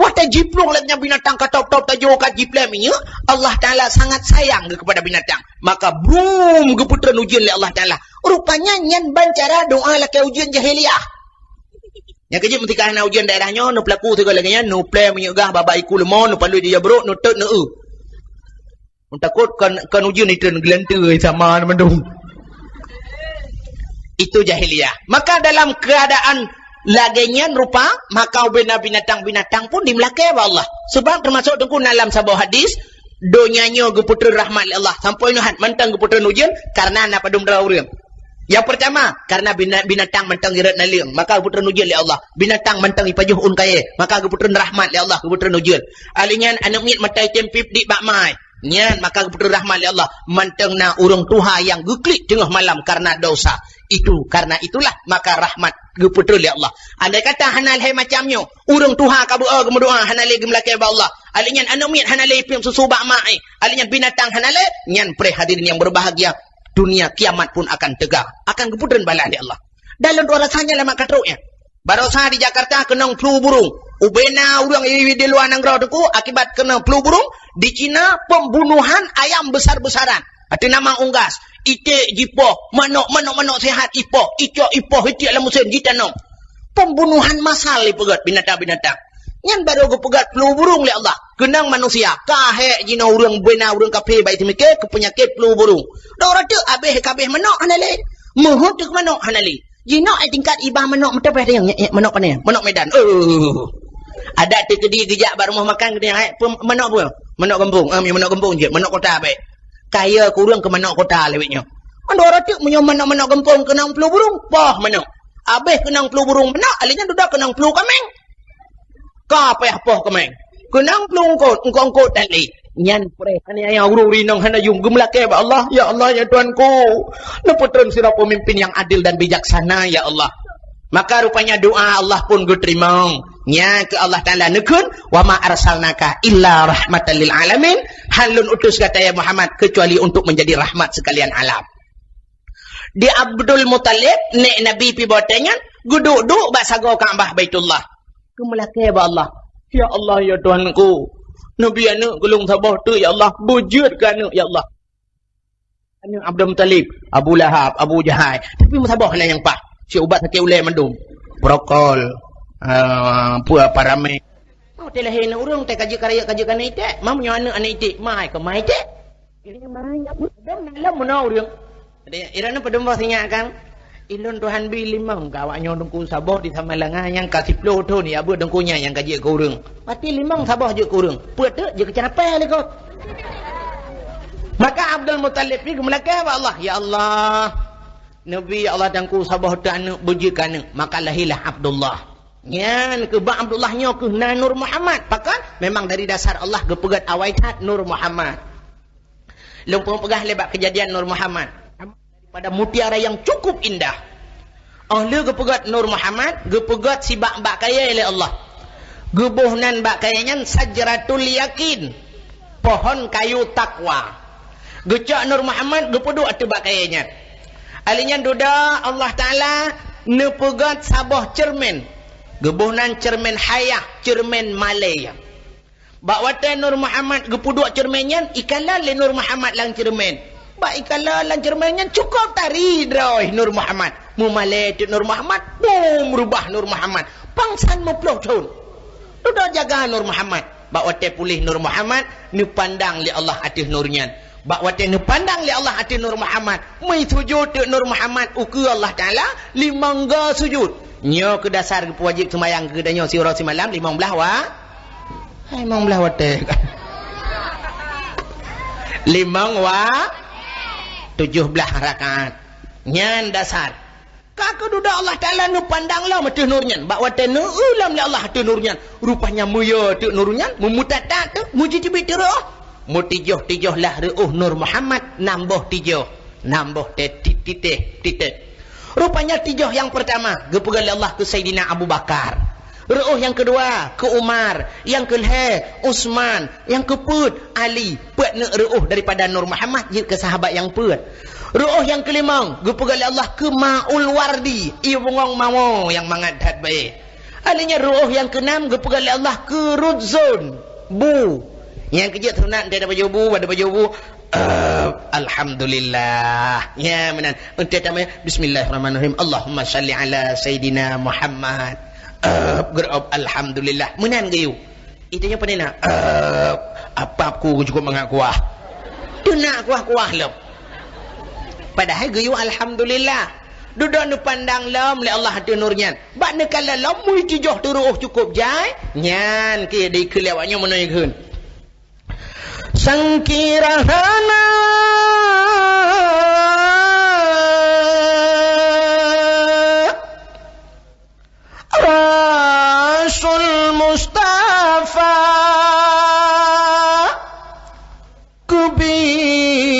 Watée jiplueng lagée nyan binatang ka top-top tajo ka jiplée minyeuk, Allah Taala sangat sayang kepada binatang. Maka brum geupeutreun ujeuen lé Allah Taala. Rupanya nyan ban cara doa lakée ujeuen jahiliyah. Nyang keujeuet meutika hana ujeuen daerah nyoe, neupeulaku sigoe lagée nyan, neuplée minyeuk gah bak iku leumo, neupalui di jabrok, neutot, neu-eu. Meutakot kon, kon ujeuen itreun geulanteue sama mandum. Itu jahiliyah. Maka dalam keadaan Lagée nyan rupa, maka ubena binatang-binatang pun dimeulakée bak Allah. Sebab teumasok teungku na lam saboh hadis, donya nyoe geupeutreun rahmat lé Allah. Sampoe nyoe hat mantong geupeutreun ujeuen, karena na padum droe ureuëng. Nyang peurtama, karena bina-, binatang mantong irot naleueng, maka geupeutreun ujeuen lé Allah. Binatang mantong ipajoh ôn kayée, maka geupeutreun rahmat lé Allah, geupeutreun ujeuen. Alheuh nyan aneuk miet mata item pip dik bak mai. Nyan maka geupeutreun rahmat lé Allah. Mantong na ureuëng tuha nyang geuklik teungoh malam karena dosa. Itu, karena itulah maka rahmat geupeutreun lé Allah. Andai kata hana lhée macam nyoe, ureuëng tuha ka beu-o geumeudoa hana lé geumeulakée bak Allah. Alheuh nyan aneuk miet hana lé ipiep susu bak mak, eh. Alheuh nyan binatang hana lé, nyan preh hadirin yang berbahagia. Dunia kiamat pun akan tegak, akan geupeutreun balaih lé Allah. Dan lôn tuan rasa nyan lama ka trok nyan. Barosa di Jakarta keunong flu burung. Ubena ureuëng i-, i-, di luwa nanggroe teungku akibat keunong flu burung. Di Cina pembunuhan ayam besar-besaran. Ateueh nama unggas. Iték jipoh, manok, manok, manok sehat ipoh, icok ipoh, iték lam musém jitanom. Pembunuhan massal ipeugét binatang-binatang. Nyan barô geupeugét flu burung lé Allah. Keunong manusia, ka hék jinoe ureuëng bena ureuëng kafé bak iseumiké keu peunyakét flu burung. Dok rateuk abéh kabéh manok hana lé. Meuheuet teuk manok hana lé. Jinoe ai tingkat iba manok meuteupeh teunyang, nyek, nyek, manok pane, manok Medan. Oh. Adak teukeudi geujak bak rumoh makan geutanyoe, eh, pem-, manok peue? Manok gampông. Ah, manok gampông jeuet, manok kota bèk. Kaya kureueng keu manok kota lewat nyoe. Mandua rateuk meunyoe manok-manok gampông keunong flu burung, poh manok. Abéh keunong flu burung manok, alheuh nyan dudoe keunong flu kaméng. Ka payah poh keumeng. Keunong flu eungkôt, eungkôt-eungkôt that lé. Nyan preh aniaya ureuëng rinong hana yuem geumeulakée bak Allah, "Ya Allah, ya Tuhanku, neupeutreun sidroe peumimpin nyang adil dan bijaksana, ya Allah." Maka rupanya doa Allah pun geuteurimong. Nya keu Allah Taala neukheun, "Wa ma arsalnaka illa rahmatan lil alamin." Han lôn utus gata, ya Muhammad, kecuali untuk menjadi rahmat sekalian alam. Di Abdul Muthalib, nek Nabi pi watée nyan, geuduek-duek bak sagoe Ka'bah Baitullah. Geumeulakée bak Allah, "Ya Allah, ya Tuhanku, neubi aneuëk keu lôn saboh teuk, ya Allah, beujeuet keu aneuëk, ya Allah." Aneuëk Abdul Muthalib, Abu Lahab, Abu Jahal, tapi meusaboh hana nyang paih. Siubat sakét ulée mandum. Prokol, ah, peue, paramek. Oh, teu lahé na ureuëng, teu ka jeuet ka rayeuk, ka jeuet ka aneuk iték. Ma meunyoe aneuëk, aneuk iték, ma ai keu ma iték. Dong na lom meunoe ureuëng. Jadi, iran padum boh sinyak kan? Ilôn Tuhan bi limong, ka awak nyoe teungku saboh di Samalanga nyang ka siploh thon, ya beuet teungku nyan nyang ka jeuet keu ureuëng. Pati limong saboh jeuet keu ureuëng. Peue teuk jeuet keu ceurapée lé kok. Maka Abdul Muthalib pi geumeulakée bak Allah, "Ya Allah, neubi, ya Allah, teungku saboh teuk aneuëk beujeuet keu aneuëk." Maka lahirlah Abdullah. Nyan keuh bak Abdullah nyoe keuh na Nur Muhammad. Pakon? Memang dari dasar Allah geupeugét awai that Nur Muhammad. Lôn peugah lé bak keujadian Nur Muhammad. Daripada mutiara yang cukup indah. Oh lheueh geupeugét Nur Muhammad, geupeugét sibak bak kayée lé Allah. Geuboh nan bak kayée nyan Sajratul Yakin, pohon kayu takwa. Geucok Nur Muhammad, geupeuduek ateueh bak kayée nyan. Alheuh nyan dudoe Allah Taala neupeugét saboh ceureumen. Geuboh nan ceureumen hayah, ceureumen malée. Bak watée Nur Muhammad geupeuduek ceureumen nyan, ikalon lé Nur Muhammad lam ceureumen. Bak ikalon lam ceureumen nyan cukôp tari droe Nur Muhammad. Meumalée teuk Nur Muhammad, bum, reubah Nur Muhammad. Pangsan meuploh thon. Dudoe jaga Nur Muhammad. Bak watée puléh Nur Muhammad, neupandang lé Allah ateueh nur nyan. Bak watée neupandang lé Allah ateueh Nur Muhammad, meusujut teuk Nur Muhammad ukeue Allah Taala, limong go sujut. Nyoe keuh dasar geupeuwajéb seumayang keu geutanyoe siuroe simalam limong blaih wa-, hai, limong blaih watée. Limong wa-, tujoh blaih rakaat. Nyan dasar. Ka keududoe Allah Taala neupandang lom ateueh nur nyan. Bak watée neueu lom lé Allah ateueh nur nyan, rupanya meuyue teuk nur nyan, meumutatat teuk, meujiteubiet teuk reuôh. Meutijoh-tijoh lah reuôh Nur Muhammad, nam boh tijoh, nam boh teh ti-, titéh, titéh. Rupanya tijoh nyang peurtama geupeugah lé Allah keu Saidina Abu Bakar. Reuôh nyang keudua keu Umar, nyang keulhée Utsman, nyang keupeuet Ali. Peuet neuk reuôh daripada Nur Muhammad jeuet keu sahabat nyang peuet. Reuôh nyang keulimong geupeugah lé Allah keu Maul Wardi, ié bungong mawö nyang mangat that bae. Alheuh nyan reuôh nyang keunam geupeugah lé Allah keu Rudzon, bu. Nyang keujeuet sunat, teuh tapajoh bu, bak tapajoh bu, eh, alhamdulillah. Nya meunan. Enteuk tamé, bismillahirrahmanirrahim. Allahumma shalli ala Sayyidina Muhammad. Eh, geureu'ob alhamdulillah. Meunan geuyue. Itu nyoe pane na. Eh, apap ku cukup mangat kuah. Teunak kuah-kuah lom. Padahai geuyue alhamdulillah. Dudoe neupandang lom lé Allah ateueh nur nyan. Bak neukalon lom mui tujoh teuruôh cukôp jai, nyan keuh dikheun lé awak nyoe meunoe geukheun. Sangkira hana Rasul Mustafa keubiet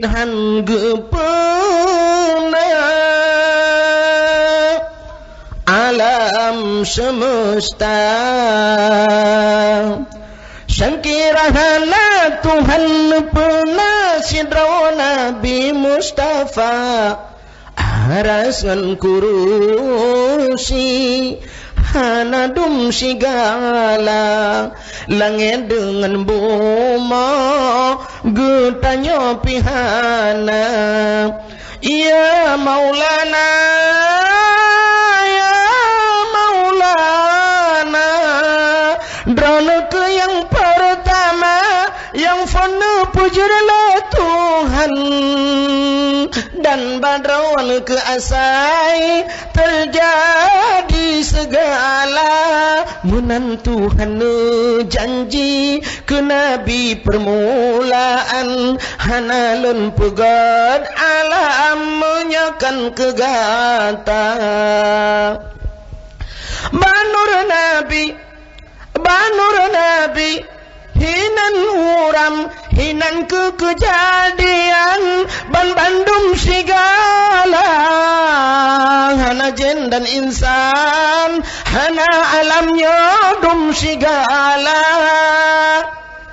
han geupeuna alam semesta. Sangkira hana Tuhan peuna sidroe Nabi Mustafa, aras ngon kurusi hana dum sigala, langét deungon bumoe geutanyoe pih hana. Ya Maulana, ya Maulana, droeneuh keuh nyang peurtama nyang phon neupeujeuet lé Tuhan, dan bak droeneuh keuh asai teujadi seugala. Meunan Tuhan neujanji keu Nabi peurmulaan, hana lôn peugét alam meunyoe kon keu gata. Bak nur Nabi, bak nur Nabi, hinan uram, hinan keu keujadian, banbandum sigala, hana jén dan insan, hana alam nyoe dum sigala.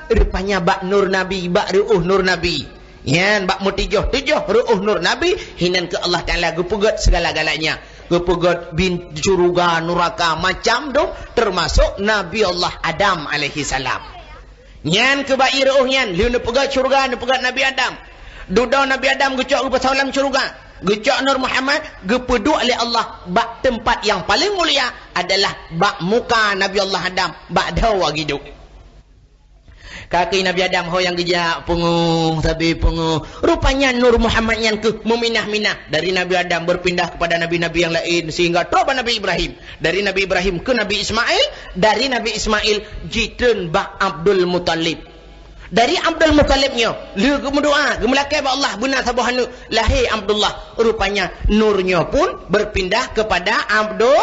Rupanya bak nur Nabi, bak reuôh nur Nabi. Nyan bak meutujoh-tujoh reuôh nur Nabi, hinan keuh Allah Taala geupeugét segala-galanya. Geupeugét bin syeuruga, nuraka, macam dum, teumasok Nabi Allah Adam alaihissalam. Nyan keuh bak ié reuôh nyan, lheueh neupeugét syeuruga, neupeugét Nabi Adam. Dudoe Nabi Adam geucok geupasoe lam syeuruga. Geucok Nur Muhammad, geupeuduek lé Allah bak teumpat nyang paleng mulia adalah bak muka Nabi Allah Adam, bak dhoe geuduek. Ka keuh Nabi Adam ho nyang geujak peungeuh, sabe peungeuh. Rupanya Nur Muhammad nyan keuh meuminah-minah. Dari Nabi Adam berpindah kepada nabi-nabi yang lain sehingga troh bak Nabi Ibrahim. Dari Nabi Ibrahim keu Nabi Ismail, dari Nabi Ismail jitreun bak Abdul Muthalib. Dari Abdul Muthalib nyoe, lheueh geumeudoa, geumeulakée bak Allah beuna saboh aneuk, lahé Abdullah. Rupanya nur nyoe pun berpindah kepada Abdul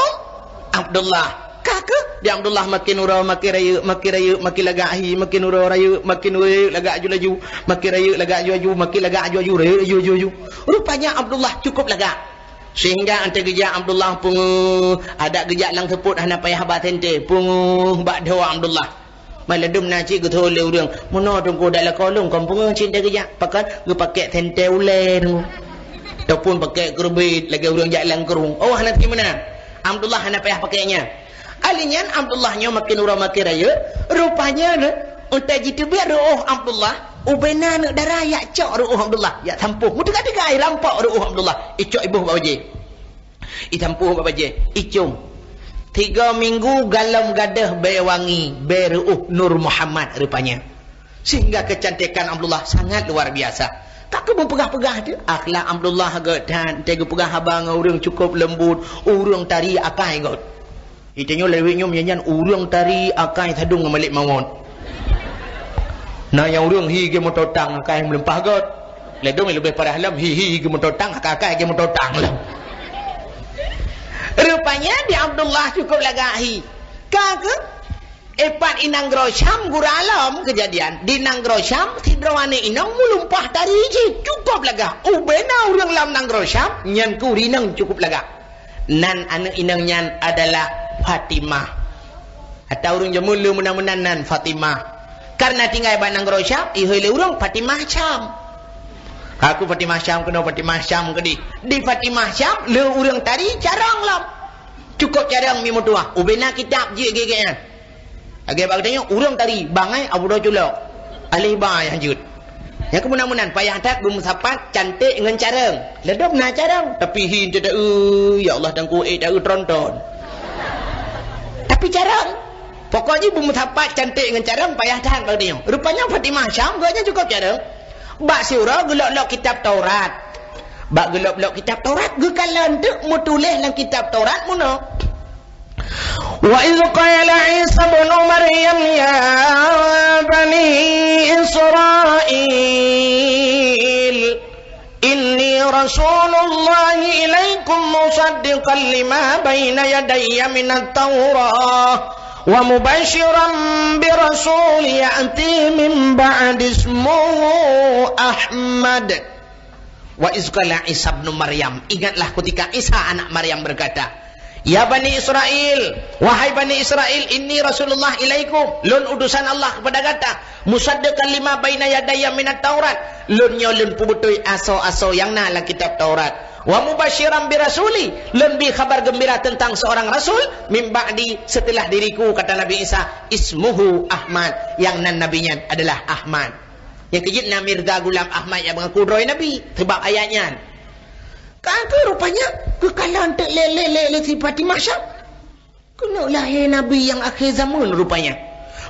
Abdullah. Ka keuh di Abdullah makin uroe makin rayeuk, makin rayeuk makin lagak hi, makin uroe rayeuk, makin uroe rayeuk lagak aju laju, makin rayeuk lagak aju aju, makin lagak aju aju, rayeuk aju aju aju. Rupanya Abdullah cukup lagak. Sehingga 'oh geujak Abdullah peungeuh, adak geujak lam seupôt hana payah ba sentée, peungeuh bak dhoe Abdullah. Maladum na cit geutho lé ureuëng, "Meunoe Teungku dak lakoe lôn kon peungeuh cit teugeujak." Pakon? Geupakée sentée ulée Teungku. Ataupun pakée keureubit lagée ureuëng jak lam krueng. Oh, hana teuma na. Abdullah hana payah pakée nyan. Ali nyan Abdullah nyoe makin uroe makin rayeuk. Rupanya nyoe, 'oh jiteubiet reuôh Abdullah, ubena aneuk dara jak cok reuôh Abdullah, jak sampôh. Meuteuga-teuga rampok reuôh Abdullah, icok iboh bak bajée. Itampuh bak bajée, icong. Tiga minggu galom gadôh bée wangi, bée reuôh Nur Muhammad rupanya. Sehingga kecantikan Abdullah sangat luar biasa. Ka keuh meupeugah-peugah teuh, akhlak Abdullah göt that, teuh geupeugah haba ngon ureuëng cukup leumbut, ureuëng tari akai göt. Itanyoe lewat nyoe meunyan ureuëng tari akai sadong ngon malek mawöt. Na nyang ureuëng hi geuh moto tang akai meulumpah göt. Ledong leubeh parah lom, hi, hi, hi geuh moto tang, akai, akai geuh moto tang lom. Rupanya di Abdullah cukup lagak hi. Ka keuh, ipat i nanggroe Syam gura lom keujadian. Di nanggroe Syam, sidroe aneuk inong meulumpah tari jih. Cukup lagak. Ubena ureuëng lam nanggroe Syam, nyan keuh ureuëng inong cukup lagak. Nan aneuk inong nyan adalah Fatimah. Atawa ureuëng jameun le meunan-meunan nan Fatimah. Karena tinggai bak nanggroe Syam, ihôi lé ureuëng Fatimah Syam. Ka keuh Fatimah Syam keunoe, Fatimah Syam keudeh. Di Fatimah Syam, le ureuëng tari carông lom. Cukup carông mi meutuah. Ubena kitab jeuet gét-gét nyan. Lagée bak geutanyoe, ureuëng tari, bangai Abu Dawud Culok. Aleh ba nyang jeuet. Nyang keumeunan-meunan payah that beumeusapat canték ngon carông. Ledong na carông, tapi hi teuta-eu, ya Allah, tangku ék ta-eu tronton. Tapi carông. Pokok jih beumeusapat canték ngon carông payah that bak geutanyoe. Rupanya Fatimah Syam geuh nyan cukup carông. Bak siuroe geulok-lok kitab Taurat. Bak geulop-lop kitab Taurat, geukalon teuk meutuléh lam kitab Taurat meunoe. Wa iz qala Isa ibnu Maryam ya bani Israil, inni rasulullahi ilaikum musaddiqan lima baina yadayya minat Taurah wa mubasyiran bi rasul ya'ti min ba'di ismuhu Ahmad. Wa iz qala Isa ibnu Maryam, ingatlah ketika Isa anak Maryam berkata, "Ya Bani Israil, wahai Bani Israil, inni Rasulullah ilaikum, lôn utusan Allah kepada gata, musaddiqan lima baina yadayya minat Taurat, lôn nyoe lôn peubeutôi asoe-asoe nyang na lam kitab Taurat, wa mubasyiran bi rasuli, lôn bi khabar geumbira teuntang seurang rasul, min ba'di, seuteulah diriku," kata Nabi Isa, "ismuhu Ahmad, nyang nan nabi nyan adalah Ahmad." Nyang keujeuet na Mirza Ghulam Ahmad nyang mengaku droe nabi, seubab ayat nyan. Ka keuh rupanya, geukalon teuk lé, lé, lé, lé si Fatimah Syam. Keuneuk lahé nabi nyang akhé zaman rupanya.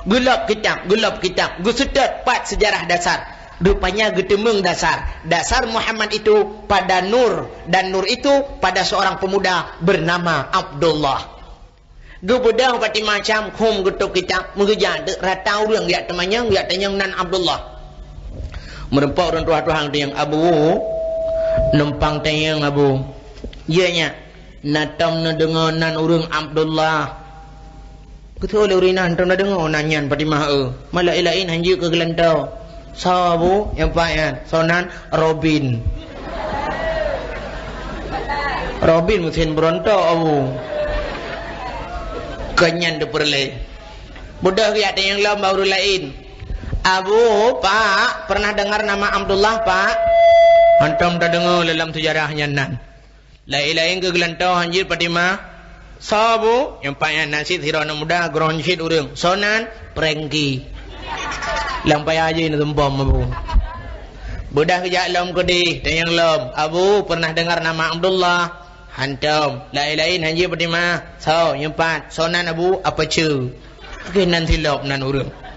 Geulop kitab, geulop kitab, geuseutôt pat seujarah dasar. Rupanya geuteumeung dasar. Dasar Muhammad itu pada nur, dan nur itu pada seorang pemuda bernama Abdullah. Geubeudôh Fatimah Syam, khum geutôb kitab, meugeujak teuk rata ureuëng geujak teumanyong, geujak tanyong nan Abdullah. Meurumpok ureuëng tuha-tuha geutanyong, "Abu, numpang tanyong, Abu." "Iya, nyak." "Na tom neudeungoe nan ureuëng Abdullah?" "Keusoe lé ureuëng nyan tom neudeungoe nan nyan, Fatimah, eu? Malah laén-laén han jeuet keu geulantoe." "Soe, Abu?" "Nyang pat nyan." "Soe nan?" "Robin." "Robin meusén beurontok, Abu." Kon nyan teupeureulée. Beudôh geujak tanyong lom bak ureuëng laén. "Abu, Pak, pernah dengar nama Abdullah, Pak?" "Han tom tadeungoe lam seujarah nyan nan." Laén-laén keu geulantoe han jeuet Fatimah. "Soe, Bu?" Nyang pat nyan na cit sidroe aneuk muda, geuron cit ureuëng. "Soe nan?" "Prengki." Lam paya jih na seumpom, Abu. Beudôh geujak lom keudeh, tanyong lom, "Abu, pernah dengar nama Abdullah?" "Han tom." Laén-laén han jeuet Fatimah. "Soe?" Nyang pat. "Soe nan, Abu?" "Apacu." Keu nan silop nan ureuëng.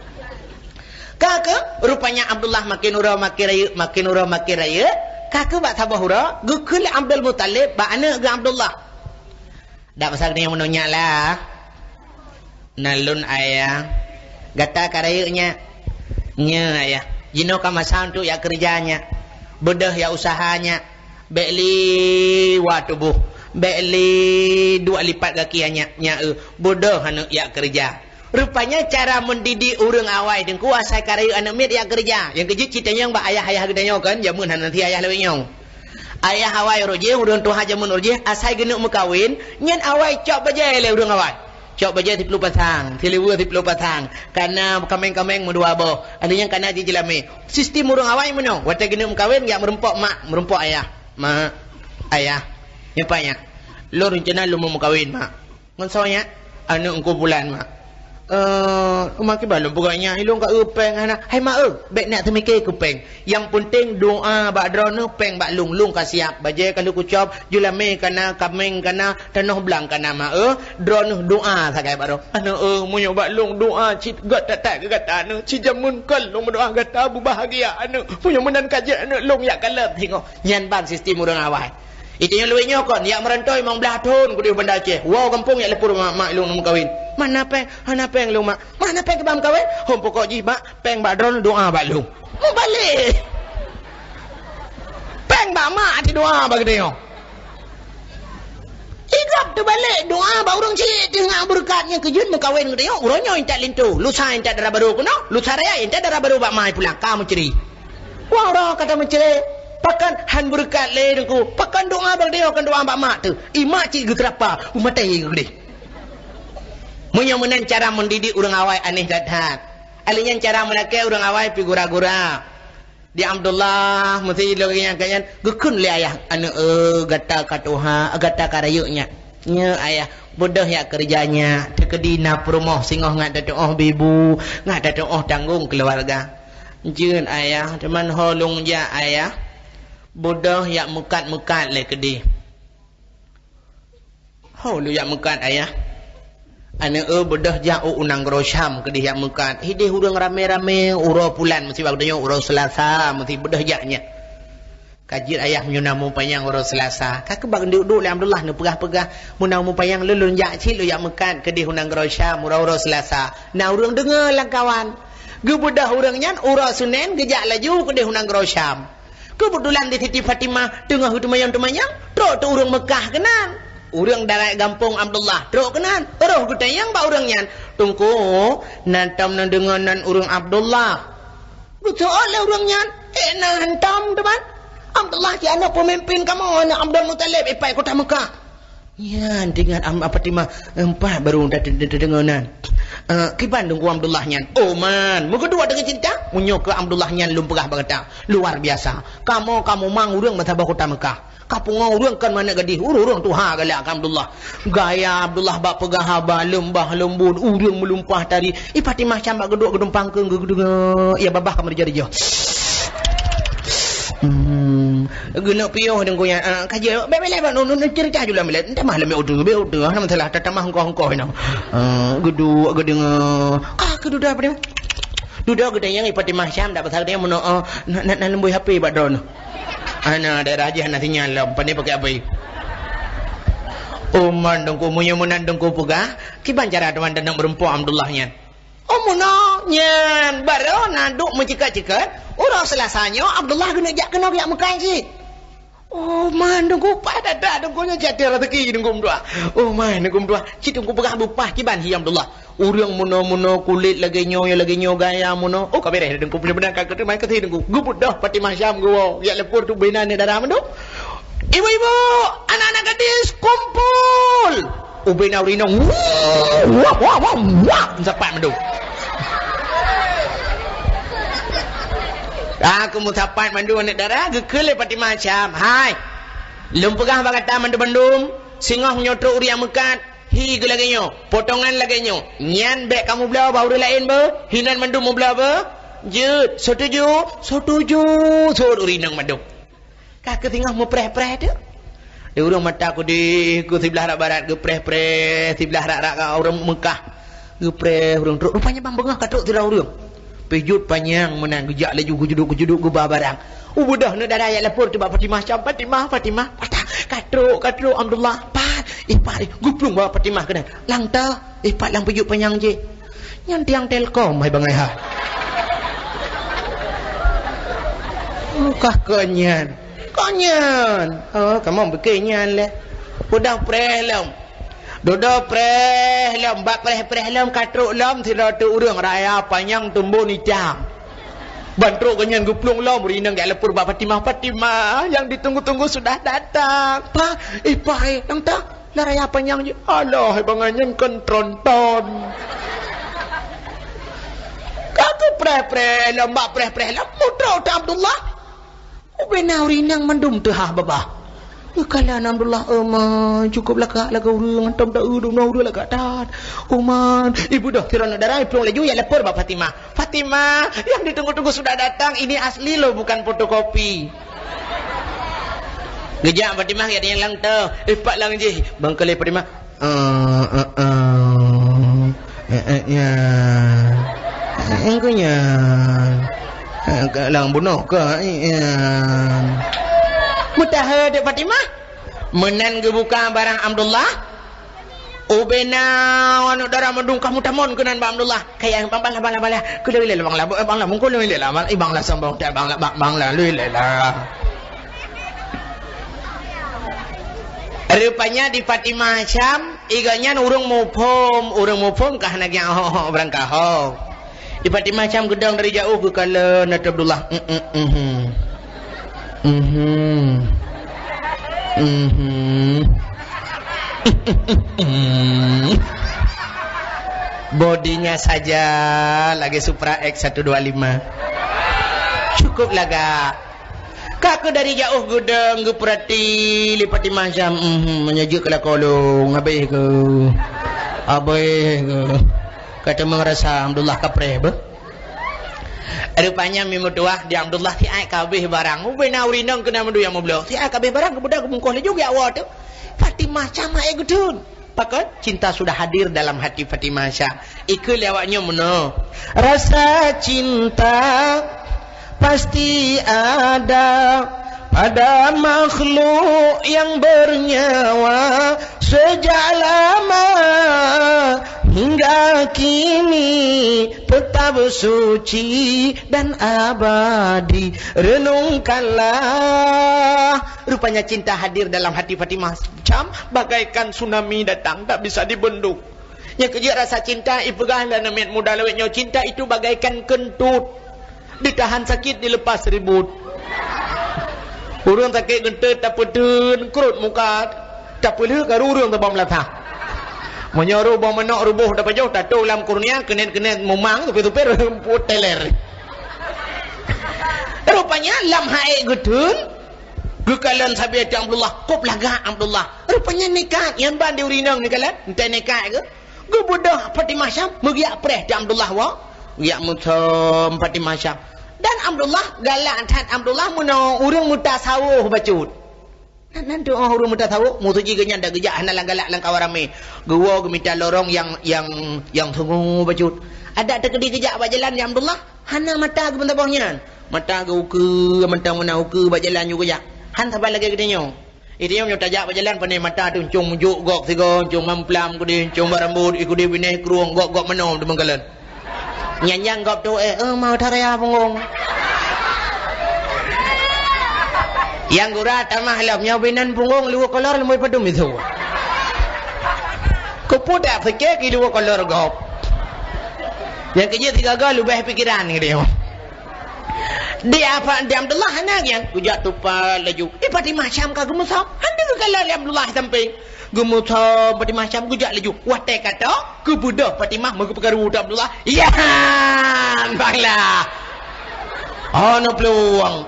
Ka keuh, rupanya Abdullah makin uroe makin rayeuk, makin uroe makin rayeuk. Ka keuh bak saboh uroe, geukheun lé Abdul Muthalib bak aneuk geuh Abdullah. Dak masa geutanyoe meunyoe nyak lah. "Nan lôn ayah." "Gata ka rayeuk nyak?" "Nyoe ayah." "Jinoe ka masa untuk jak keureuja nyak. Beudôh jak useuha nyak. Bék liwat tuboh. Bék lé dua lipat gaki nyak, nyak eu. Beudôh aneuk jak keureuja." Rupanya cara mendidik ureuëng awai teungku asai ka rayeuk aneuk miet jak keureuja. Nyang keujeuet cit tanyong bak ayah-ayah geutanyoe kan, jameun hana thi ayah lawét nyoe. Ayah awai uroe jéh, ureuëng tuha jameun uroe jéh, asai geuneuk meukawen, nyan awai cok bajée lé ureuëng awai. Cok bajée siploh pasang, siluweue siploh pasang, kana kaméng-kaméng meudua boh, ada nyang kana jih jeulamé. Sistem ureuëng awai meunoe, watée geuneuk meukawen, jak meurumpok mak, meurumpok ayah. "Mak, ayah, nyoe pat nyak, lôn reuncana lôn meukawen, Mak." "Ngon soe nyak?" "Aneuk Teungku Pulan, Mak." "Eh, uma kiban lôn peugah nyak, ilôn ka eu péng hana." "Hai mak eu, bék neuk teumiké keu péng. Nyang peunteng doa bak droeneuh, péng bak lôn, lôn ka siab. Bajée ka lheueh kucok, jeulamé kana, kaméng kana, tanoh blang kana, Mak eu. Droeneuh doa sagai bak droe." "Aneuk eu, meunyoe bak lôn doa cit gét that-that keu gata aneuk, cit jameun kon lôn meudoa gata beubahgia aneuk. Meunyoe meunan ka jeuet aneuk lôn jak kalon singoh." Nyan ban sistem ureuëng awai. Itu nyang luwih nyoe kon, jak meurantoe limong blaih thon keudeh Banda Aceh. Woe gampông jak lapor mak, "Mak, ilôn meukawen." "Mana péng?" "Hana péng lôn, Mak." "Mana péng kiban meukawen?" "Hom pokok jih, Mak, péng bak droeneuh, doa bak lôn." Meubalek. Péng bak mak, até doa bak geutanyoe. Igab teubalek, doa bak ureuëng ciek teuh ngon beureukat nyang keujeuet meukawen geutanyoe. Uroe nyoe intat linto, lusa intat dara barô keunoe, lusa raya intat dara barô bak ma i pulang, ka meucre. Wang roh ka tameucre, pakon han beureukat lé Teungku, pakon doa bak geutanyoe, kon doa bak mak teuh. I mak cit geukeurapa, u maté geugleh. Meunyoe meunan cara mendidik ureuëng awai aneh that-that. Alèh nyan cara meulakée ureuëng awai pih gura-gura. Di Abdullah, meusi lagée nyan ka nyan, geukheun lé ayah, "Aneuk, eh, gata ka tuha, gata ka rayeuk nyak." "Nyoe ayah, beudôh jak keureuja nyak, teukeudi na peurumoh singoh ngat tatuoh bibu, ngat tatuoh tanggong keuluwarga." "Jeuet ayah, teuma ho lôn jak ayah." "Beudôh jak meukat-meukat lé keudeh." "Ho lôn jak meukat ayah?" "Aneuk, eh, beudôh jak u nanggroe Syam keudeh jak meukat. Hideh ureuëng ramé-ramé, uroe pulan meusi bak tanyoe, uroe Seulasa meusi beudôh jak nyan." Ka jeuet ayah meunyoe na mupanyang uroe Seulasa. Ka keubah duek-duek lé Abdullah neupeugah-peugah, "Meunyoe na mupanyang lôn, lôn jak cit lôn jak meukat keudeh u nanggroe Syam uroe-uroe Seulasa." Na ureuëng deungoe lam kawan. Geubeudôh ureuëng nyan uroe Seunén geujak laju keudeh u nanggroe Syam. Keubeutulan di Siti Fatimah teungoh geuteumanyong-teumanyong, trok teuk ureuëng Meukah keunan. Ureuëng darat gampông Abdullah trok keunan. Roh geutanyong bak ureuëng nyan, "Teungku, na tom neudeungoe nan ureuëng Abdullah?" Geuseuôt lé ureuëng nyan, "Eh, na hantom, teuma. Abdullah jih aneuëk peumimpin kamoe, aneuëk Abdul Muthalib, ipat kota Meukah." Nyan teuingat Am-, Fatimah, "Empat baru ta-, ta-, ta-, tadeungoe nan." "Eh, kiban Teungku Abdullah nyan?" "Oh man, meukeudua teungoh cinta, meunyoe keu Abdullah nyan lôn peugah bak gata, luar biasa. Kamoe, kamoe mang ureuëng meusaboh kota Meukah. Ka pungo ureuëng kon manök gadih, ureuëng-ureuëng tuha galak keu Abdullah. Gaya Abdullah bak peugah haba leumbah leumbot, ureuëng meulumpah tari. I Fatimah Syam bak geuduek geudumpang keu geuduek, ya babah ka meurija-rija." Hmm. Geuneuk piôh Teungku nyan, ah, ka jeuet, bèk, bèk lé, bèk, nun, nun, nun, ceurita ju lam bilék. Tamah lam bilék uteue, bilék uteue, hana masalah, ta-, tamah ongkoh-ongkoh inoe. Ah, geuduek, geudeungoe. Ka keududa apa dia? Dudoe geutanyong i Fatimah Syam dak pasal dia meunoe, na, na, na leumbôi H P bak droeneuh. Hana, daerah jih hana sinyal lom, pane pakai H P. Oh man Teungku, meunyoe meunan Teungku peugah, kiban cara teuma taneuk meurumpok Abdullah nyan? Oh meunoe nyan, barô na duek meuceukat-ceukat, uroe Seulasa nyoe Abdullah geuneuk jak keunoe jak meukat cit. Oh man Teungku, paih that-that Teungku nyoe, jak até raseuki Teungku meutuah. Oh man Teungku meutuah, cit Teungku peugah beupah kiban hi Abdullah. Ureuëng meunoe-meunoe kulét lagèe nyoe, ya lagèe nyoe gaya meunoe. Oh ka beureh Teungku, beuna-beuna ka keuteumai keuti Teungku. Geubeudôh Fatimah Syam geuwoe, jak lapor teuk bak inan nyan dara mandum. "Ibu-ibu, anak-anak gadis, kumpul!" Ubena ureuëng inong, wah, wah, wah, wah, wah, meusapat mandum. Ah, keu meusapat mandum aneuëk dara, geukheun lé Fatimah Syam, "Hai, lôn peugah bak gata mandum-mandum, singoh nyoe trok ureuëng nyang meukat, hi geuh lagèe nyoe, potongan lagèe nyoe. Nyan bèk kamoe bloe bak ureuëng laén beuh, hinan mandum meubloe beuh." "Jeuet, setuju, setuju," seuôt ureuëng inong mandum. Ka keuh singoh meupreh-preh teuk. Di ureuëng mata kudeh keu siblah rot barat geupreh-preh, siblah rot-rot ka ureuëng Meukah geupreh ureuëng trok. Rupanya ban beungoh ka trok sidroe ureuëng. Pih jeuet panyang meunan geujak laju geujuduek-geujuduek geuba barang. Ubeudôh aneuëk dara jak lapor teuk bak Fatimah Syam, "Fatimah, Fatimah, patah, ka trok, ka trok Abdullah, pat, ipat, geuplueng bak Fatimah keunan. Lang ta, ipat lang peujeuet panyang jih." Nyan tiang Telkom, hai bangai ha. Oh, kah keu nyan. Keu nyan. Oh, kamoe bukon nyan lé. Udah preh lom. Dudoe preh lom, bak preh-preh lom, ka trok lom, sidroe teuk ureuëng raya panyang tumbon itam. Ban trok keu nyan geuplueng lom, ureuëng inong jak lapor bak Fatimah. "Fatimah, yang ditunggu-tunggu sudah datang." "Pat, ipat, eh, lang ta." Lah raya panyang jih, alah, hai bangai nyan kon tronton. Ka geupreh-preh lom, bak preh-preh lom, mutrok teuk Abdullah. Ubena ureuëng inong mandum teuhah babah. Geukalon Abdullah, "Oma, cukup lagak lagak ureuëng, hantom taeu dum ureuëng lagak that. Oma, ibeudôh sidroe aneuëk dara, iplueng laju jak lapor bak Fatimah." "Fatimah, yang ditunggu-tunggu sudah datang, ini asli loh, bukan fotokopi." Geujak Fatimah, jak tanyong lang ta, ipat lang jih. Ban keu lé Fatimah, "Eh, eh, eh. Eh, eh, ya. Eh, engkau ya. Eh, ka lang bunoe ka, eh, ya." Meutahe dek Fatimah. Meunan geubuka barang Abdullah. Ubena aneuëk dara mandum ka meutamong keunan bak Abdullah. Kaya bang, bang lah, bang lah, bang lah. Keu lé, lé, bang lah, bang lah, mungkul lé, lé lah, bang, bang lah, sambung, bang lah, bang, bang lah, lé, lé lah. Rupanya di Fatimah Syam, i gobnyan ureuëng muphom, ureuëng muphom ka hana geujak hok-hok barangkaho. Di Fatimah Syam geudong dari jauh geukalon Datuk Abdullah. Mhm. Mhm. Mhm. Bodinya saja lagi Supra X satu dua lima. Cukup lagak. Ka keuh dari jauh geudong geupeurati lé Fatimah Syam, mhm, meunyoe jeuet keu lakoe lôn, habéh keuh. Habéh keuh. Ka teuma rasa Abdullah kapreh beuh. Rupanya mi meutuah di Abdullah siat ka habéh barang. Ubena ureuëng inong keunan mandum nyang meubloe. Siat ka habéh barang, geubeudôh geubungkôh laju geujak woe teuk. Fatimah Syam hai geutheun. Pakon? Cinta sudah hadir dalam hati Fatimah Syam. Ikheun lé awak nyoe meunoe, "Rasa cinta pasti ada, Ada makhluk yang bernyawa sejak lama hingga kini tetap suci dan abadi. Renungkanlah. Rupanya cinta hadir dalam hati Fatimah Syam bagaikan tsunami datang, tak bisa dibendung. Nyang keujeuet rasa cinta, ipeugah lé aneuk miet muda lawét nyoe, cinta itu bagaikan kentut. Ditahan sakit, dilepas ribut. Ureuëng sakét geunteut tapeuteun krot muka, tapeulheueh karu ureuëng tabang meulatah. Meunyoe roh boh manok ruboh tapajoh, tatoh lam kurnia, keunet-keunet mumang, supir-supir peuteler. Rupanya lam haék geuteun, geukalon sabe Abdullah, kop lagak Abdullah. Rupanya nekat, nyan ban di ureuëng inong neukalon, entah nekat ke. Geubeudôh Fatimah Syam, meugiak preh di Abdullah wa. Giak musöm Fatimah Syam. Dan Abdullah, galak that Abdullah meunoe ureuëng meutasawôh bacut. Nan, nan tu, oh, ureuëng meutasawôh, musoh jih geuhnyan dak geujak hana lam galak lam kawan ramé. Geuwoe geumita lorong nyang, nyang, nyang sungue bacut. Adak teukeudi geujak bak jalan di Abdullah, hana mata geumeutaboh nyan. Mata geuh ukeue, mantong meunan ukeue bak jalan nyoe geujak. Han saban lagée geutanyoe. Geutanyoe meunyoe tajak bak jalan, pane mata teuh, cong meujok gob sigoe, cong mamplam keudeh, cong bak rambot, i keudeh binéh krueng, gob-gob meunoe teumeukalon. Nyan nyang gob tu, eh, eh, mau taraya punggong. Nyang gura tamah lom, nyoe binan punggong luweue kolor leumoi padum itu. Keupeue dak pike ki luweue kolor gob. Nyang keujeuet sigaga leubeh pikeran geutanyoe. Di apa, di Abdullah hana gian. Geujak tupat laju. Eh, Fatimah Syam ka geumusöm. Hana geukalon lé Abdullah sampéng. Geumusöm Fatimah Syam geujak laju. Watée ka tôk, geubeudôh Fatimah meugeupeukaru di Abdullah. Yan! Banglah. Oh, na peuluwang.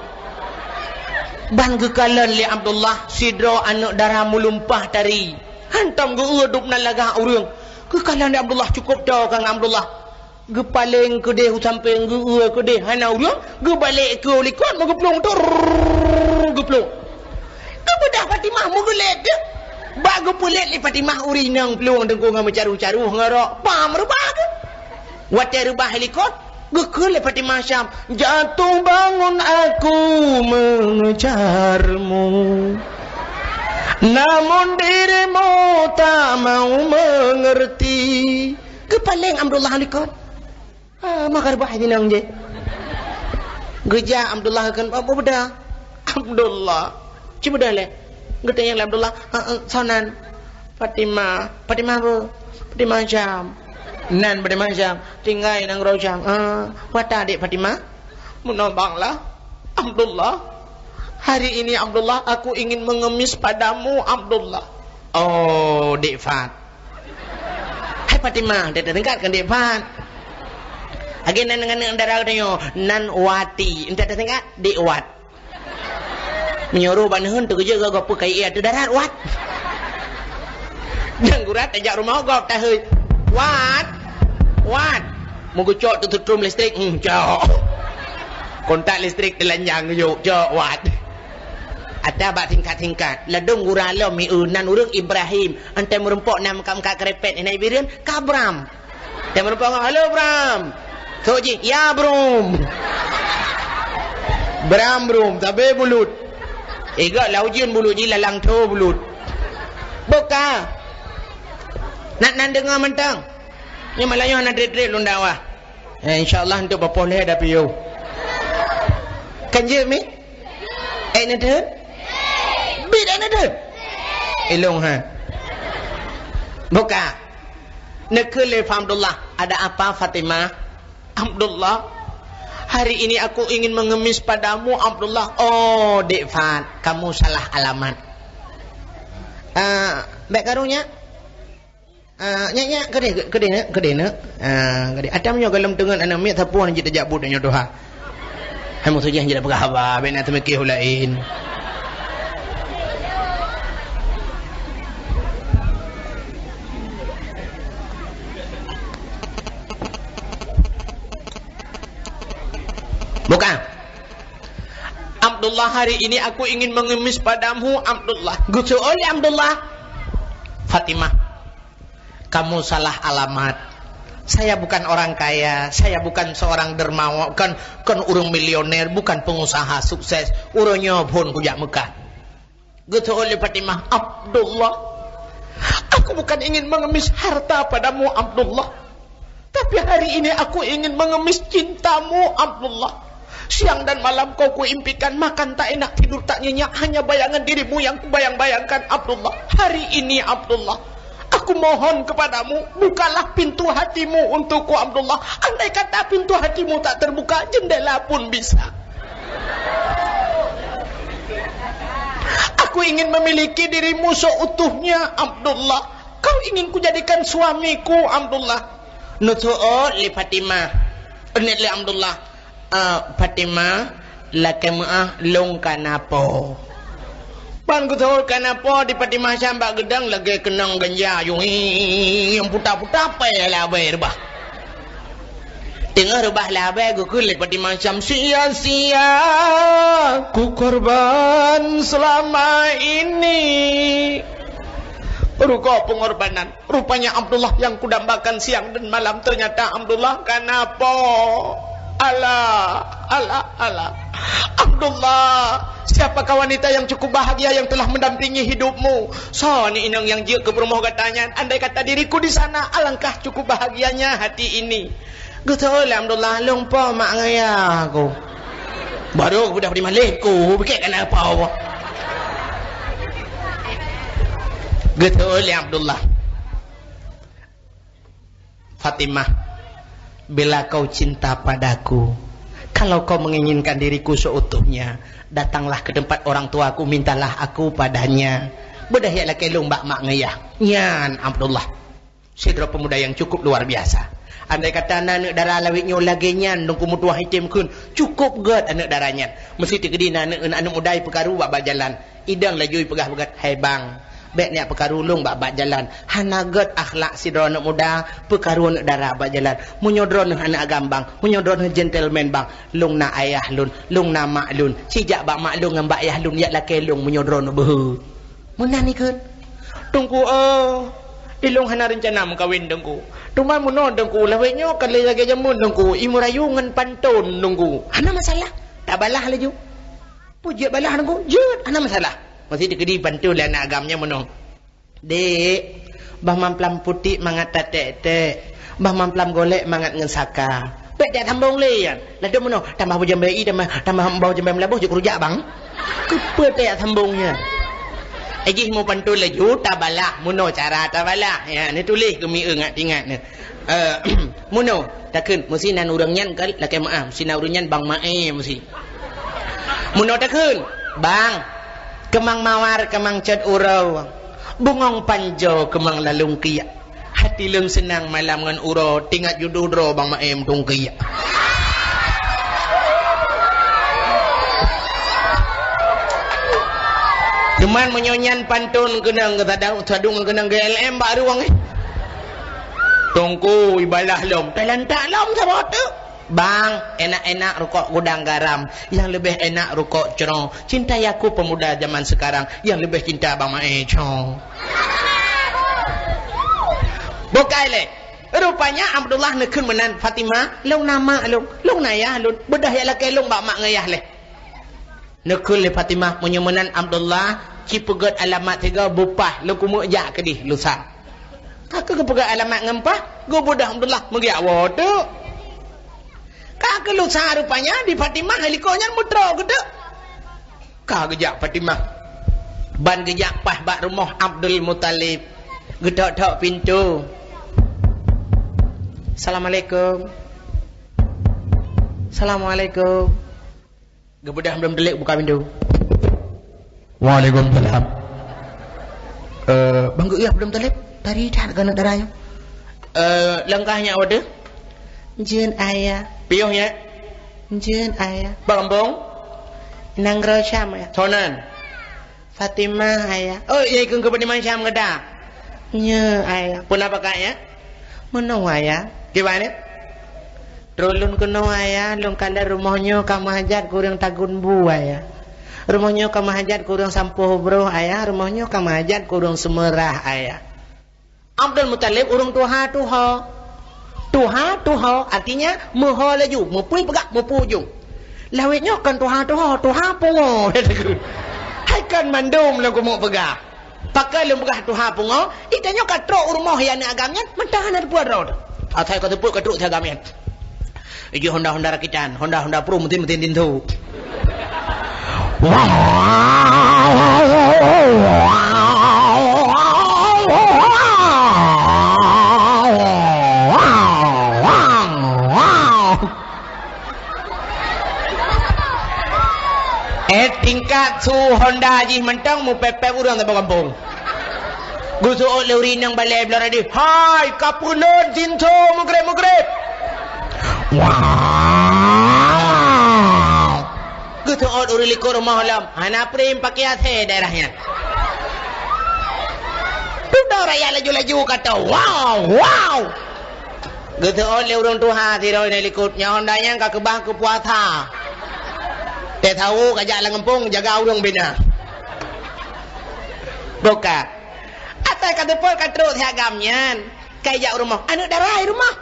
Ban geukalon lé Abdullah sidroe aneuk dara meulumpah tari. Hantom geu-eu dub nan lagak ureuëng. Geukalon lé Abdullah cukôp toe ka ngon Abdullah. Geupaleng keudeh u sampéng, geu-eu keudeh hana ureuëng, geubalek keu u likot, meugeuplueng, tur, geuplueng. Geubeudôh Fatimah meugeulét deuh. Bak geupeulét lé Fatimah ureuëng inong plueng teungku ngon meucaroh-caroh ngon rok, pam reubah geuh. Watée reubah i likot, geukheun lé Fatimah Syam, "Jatuh bangun aku mengejarmu, namun dirimu tak mau mengerti." Geupaleng Abdullah likot. Ah, maka reubah inong jih. Geujak Abdullah kheun, "Apa beda?" "Abdullah." "Ci beda lé?" Geutanyong lé Abdullah, "Eh, eh, soe nan?" "Fatimah." "Fatimah peue?" "Fatimah Syam." "Nan Fatimah Syam?" "Tinggai nanggroe Syam." "Ah, peue ata, Dek Fatimah?" "Meunoe banglah, Abdullah. Hari ini, Abdullah, aku ingin mengemis padamu, Abdullah." "Oh, Dek Fat." "Hai Fatimah, enta tatingkat kon Dek Fat." Lagée nan ngon aneuk dara geutanyoe, nan Wati. Enta tatingkat, Dek Wat. Meunyoe roh bak neuheun teukeujot gob-gob peue kayée ateueh darat, Wat. Dan gura tajak rumoh gob taheuet. "Wat. Wat." Meugeucok teututrom listrik, hmm, cok. Kontak listrik teulanjang geuyue, cok, Wat. Ata bak tingkat-tingkat. Ladôm gura lom mi eu nan ureuëng Ibrahim. Enta meurumpok na meukat-meukat keureumpet, hana Ibrahim, ka Bram. Enta meurumpok, "Halo, Bram." Sok jih, "Ya, Brum." Bram, Brum, sabe bulut. Iga lau jin bulut jih lalang tho bulut. Boka. Nak nan deungoe mantong. Nyoe malam nyoe hana treb-treb lôn dakwah. Eh, insya Allah untuk papoh lé ada piôh. Kan jeuet mi? Eh, neudeun? Bit eh neudeun? Ilong ha. Boka. Neukheun lé Fa Abdullah, "Ada apa, Fatimah?" "Abdullah, hari ini aku ingin mengemis padamu, Abdullah." "Oh, Dek Fat, kamu salah alamat." "Ah, bék karu nyak." Ah, nyak, nyak, keudeh, keudeh, nak, keudeh, nak. Ah, keudeh. Atam nyoe golom teungeut aneuk miet sapeue nyang jeuet tajak buet nyoe tuha. Hai musoh jih jeuet peugah haba, bék na teumikir u laén. Bukan. "Abdullah, hari ini aku ingin mengemis padamu, Abdullah." Geuseuôt lé Abdullah. "Fatimah, kamu salah alamat. Saya bukan orang kaya, saya bukan seorang dermawan, kon, kon ureuëng milioner, bukan pengusaha sukses. Uroe nyoe phon kujak Mekah. Geuteuôt lé Fatimah, "Abdullah, aku bukan ingin mengemis harta padamu, Abdullah. Tapi hari ini aku ingin mengemis cintamu, Abdullah. Siang dan malam kau kuimpikan, makan tak enak, tidur tak nyenyak, hanya bayangan dirimu yang kubayang-bayangkan, Abdullah. Hari ini, Abdullah, aku mohon kepadamu, bukalah pintu hatimu untukku, Abdullah. Andai kata pintu hatimu tak terbuka, jendela pun bisa. Aku ingin memiliki dirimu seutuhnya, Abdullah. Kau ingin kujadikan suamiku, Abdullah." Neuteuôt lé Fatimah. Neuet lé Abdullah, "Ah, Fatimah, lakée meuáh, lôn ka na po." Ban geuteuôt ka na po di Fatimah Syam bak geudang lagée keunong ganja, yung, nyang puta-puta pée labai reubah. Teungoh reubah labai geukheun lé Fatimah Syam, "Sia-sia kukorban selama ini." Rugoe pengorbanan. Rupanya Abdullah yang kudambakan siang dan malam, ternyata Abdullah ka na po. Alah, alah, alah. Abdullah, siapakah wanita yang cukup bahagia yang telah mendampingi hidupmu? Soe ni inong yang jeuet keu peurumoh gata nyan? Andai kata diriku di sana, alangkah cukup bahagianya hati ini. Geuteuôt lé Abdullah, "Lôn po mak ngon yah ku." Baru geubeudôh di maleh ku, bikét ka na po. Geuteuôt lé Abdullah. "Fatimah, bila kau cinta padaku, kalau kau menginginkan diriku seutuhnya, datanglah ke tempat orang tuaku, mintalah aku padanya." Beudôh jak lakée lôn bak mak ngon yah. Nyan Abdullah, sidroe pemuda yang cukup luar biasa. Andai kata na aneuëk dara lawét nyoe lagée nyan, Teungku, meutuah item kheun, cukup gét aneuëk dara nyan. Meusti teukeudi na aneuëk, aneuëk muda peukaru bak, bak jalan. Idong laju ipeugah beugat, "Hai bang, bék neujak peukaru lôn bak, bak jalan. Hana gét akhlak sidroe aneuëk muda peukaru aneuëk dara bak jalan. Meunyoe droeneueh aneuëk agam bang, meunyoe droeneueh gentleman bang, lôn na ayah lôn, lôn na mak lôn. Ci jak bak mak lôn ngon bak yah lôn jak lakée lôn meunyoe droeneueh beuhe." Meunan ikheun, "Teungku, oh, ilôn hana reuncana meukawen, Teungku. Teuma meunoe, Teungku, lawét nyoe ka lé lagée jameun, Teungku, imeurayu ngon panton, Teungku." "Hana masalah, tabalah laju." "Peue jeuet balah, Teungku?" "Jeuet, hana masalah." Meusti teukeudi panton lé aneuëk agam nyan meunoe, "Dek, bah mamplam putik mangat tatek-tek, bah mamplam golek mangat ngon saka." Bék jak sambong lé nyan. Ladôm meunoe, tambah bujang B I, tambah, tambah bau jambé meulaboh, jeuet keurujak bang. Keupeue tajak sambong nyan? Eh, jih meupanton laju, tabalah, meunoe cara tabalah. Ya, neutuléh keu mieu ngat ingat nyan. Eh, meunoe, takheun, meusti nan ureuëng nyan ka lakée meuáh, meusti nan ureuëng nyan bang Mae meusti. Meunoe takheun, "Bang, keumang mawar, keumang cot uroe, bungong panjoe, keumang lalong kiak. Hati lôn seunang malam ngon uroe, teuingat judoh droe bang Mae meutungkiak." Cuman meunyoe nyan panton keunong geusadang, sadung keunong G L M bak ruwang, eh. Teungku, ibalah lom, talantak lom saboh teuk. Bang, enak-enak rukok gudang garam, yang lebih enak rukok cro. Cintai aku pemuda zaman sekarang, yang lebih cinta Bang Mae cro. Bukai lé. Rupanya Abdullah neukheun meunan, "Fatimah, lôn na mak lôn, lôn na yah lôn, beudôh jak lakée lôn bak mak ngon yah lé." Neukheun lé Fatimah, "Meunyoe meunan Abdullah, ci peugét alamat sigoe beu paih, lôn keumeuk jak keudeh lusa." Ka keuh geupeugét alamat ngon paih, geubeudôh Abdullah meugeujak woe teuk. Ka keuh lusa rupanya di Fatimah likot nyan meutroe geuteuk. Ka geujak Fatimah. Ban geujak paih bak rumoh Abdul Muthalib. Geutok-tok pintoe. "Assalamualaikum. Assalamualaikum." Geubeudôh Abdul Muthalib buka pintoe. "Waalaikumsalam." "Eh, bang geuh Abdul Muthalib, tari that keuneuk dara nyoe." "Eh, langkah nyak wadoe?" "Jeuet, Ayah." "Piôh nyak?" "Jeuet, Ayah." "Bang Ambong?" "Nanggroe Syam, Ayah." "Sonan?" "Fatimah, Ayah." "Oh, ya ikun keu Fatimah Syam gata?" "Nyoe, Ayah." "Peue na pakat nyak?" "Meunoe, Ayah." "Kiban nyak?" "Droe lôn keunoe, Ayah, lôn kalon rumoh nyoe ka meuhajat keu ureuëng tagun bu, Ayah. Rumoh nyoe ka meuhajat keu ureuëng sampoh broh, Ayah. Rumoh nyoe ka meuhajat keu ureuëng seumeurah, Ayah." Abdul Muthalib ureuëng tuha-tuha. Tuha, tuho, artinya meuho laju, meupui peugah, meupui ujong. Lawét nyoe kon tuha, tuho, tuha pungo. Hai kon mandum lôn keumeung peugah. Pakon lôn peugah tuha pungo, ita nyoe ka trok u rumoh ya aneuk agam nyan, mantong hana teupeue droe. Asai ka teupeue ka trok si agam nyan. Ijih honda-honda rakitan, honda-honda pro, mesin-mesin tintu. Eh, tingkat su honda jih mantong meupép-pép ureueng saboh gampông. Geuseuôt lé ureueng inong balèe bloe radio, "Hai, ka peuleuen sinso meugreb-meugreb!" Wow! Geuseuôt ureueng likot rumoh lom, hana prem pakai A C daerah nyan. Dudoe rakyat laju-laju ka tô, "Wow! Wow!" Geuseuôt lé ureueng tuha sidroe nyang likot, "Nyoe honda nyan ka keubah keu puasa. Teuh sawo ka jak lam gampông jaga ureueng bina." Buka. Asai ka teupeue ka trok si agam nyan, ka ijak u rumoh. Aneuk dara i rumoh.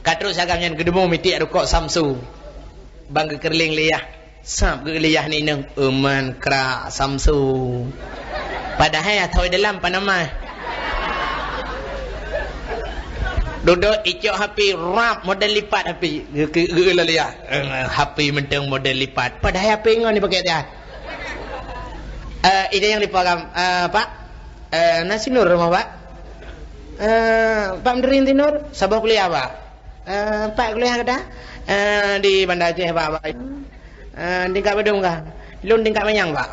Ka trok si agam nyan geudumu mitiek rukok Samsu. Ban geukeureuléng lé yah. Sab geukeureuléng lé yah nibak inong, "Euman krak Samsu." Padahai atoi dalam panamah. Dudoe icok H P rab model lipat H P. Geu-, geu-, geukeureuléng lé yah. "Eh, H P mantong model lipat." Padahai H P ngon dipakai tiah. Eh, ida nyang dipeugah, eh, Pak? Eh, na si Nur rumoh, Pak? Eh, Pak Mendering si Nur? Saboh kuliah, Pak? Eh, Pak kuliah gata? Eh, di Banda Aceh, Pak, Pak. Eh, tingkat padum kah? Lôn tingkat manyang, Pak.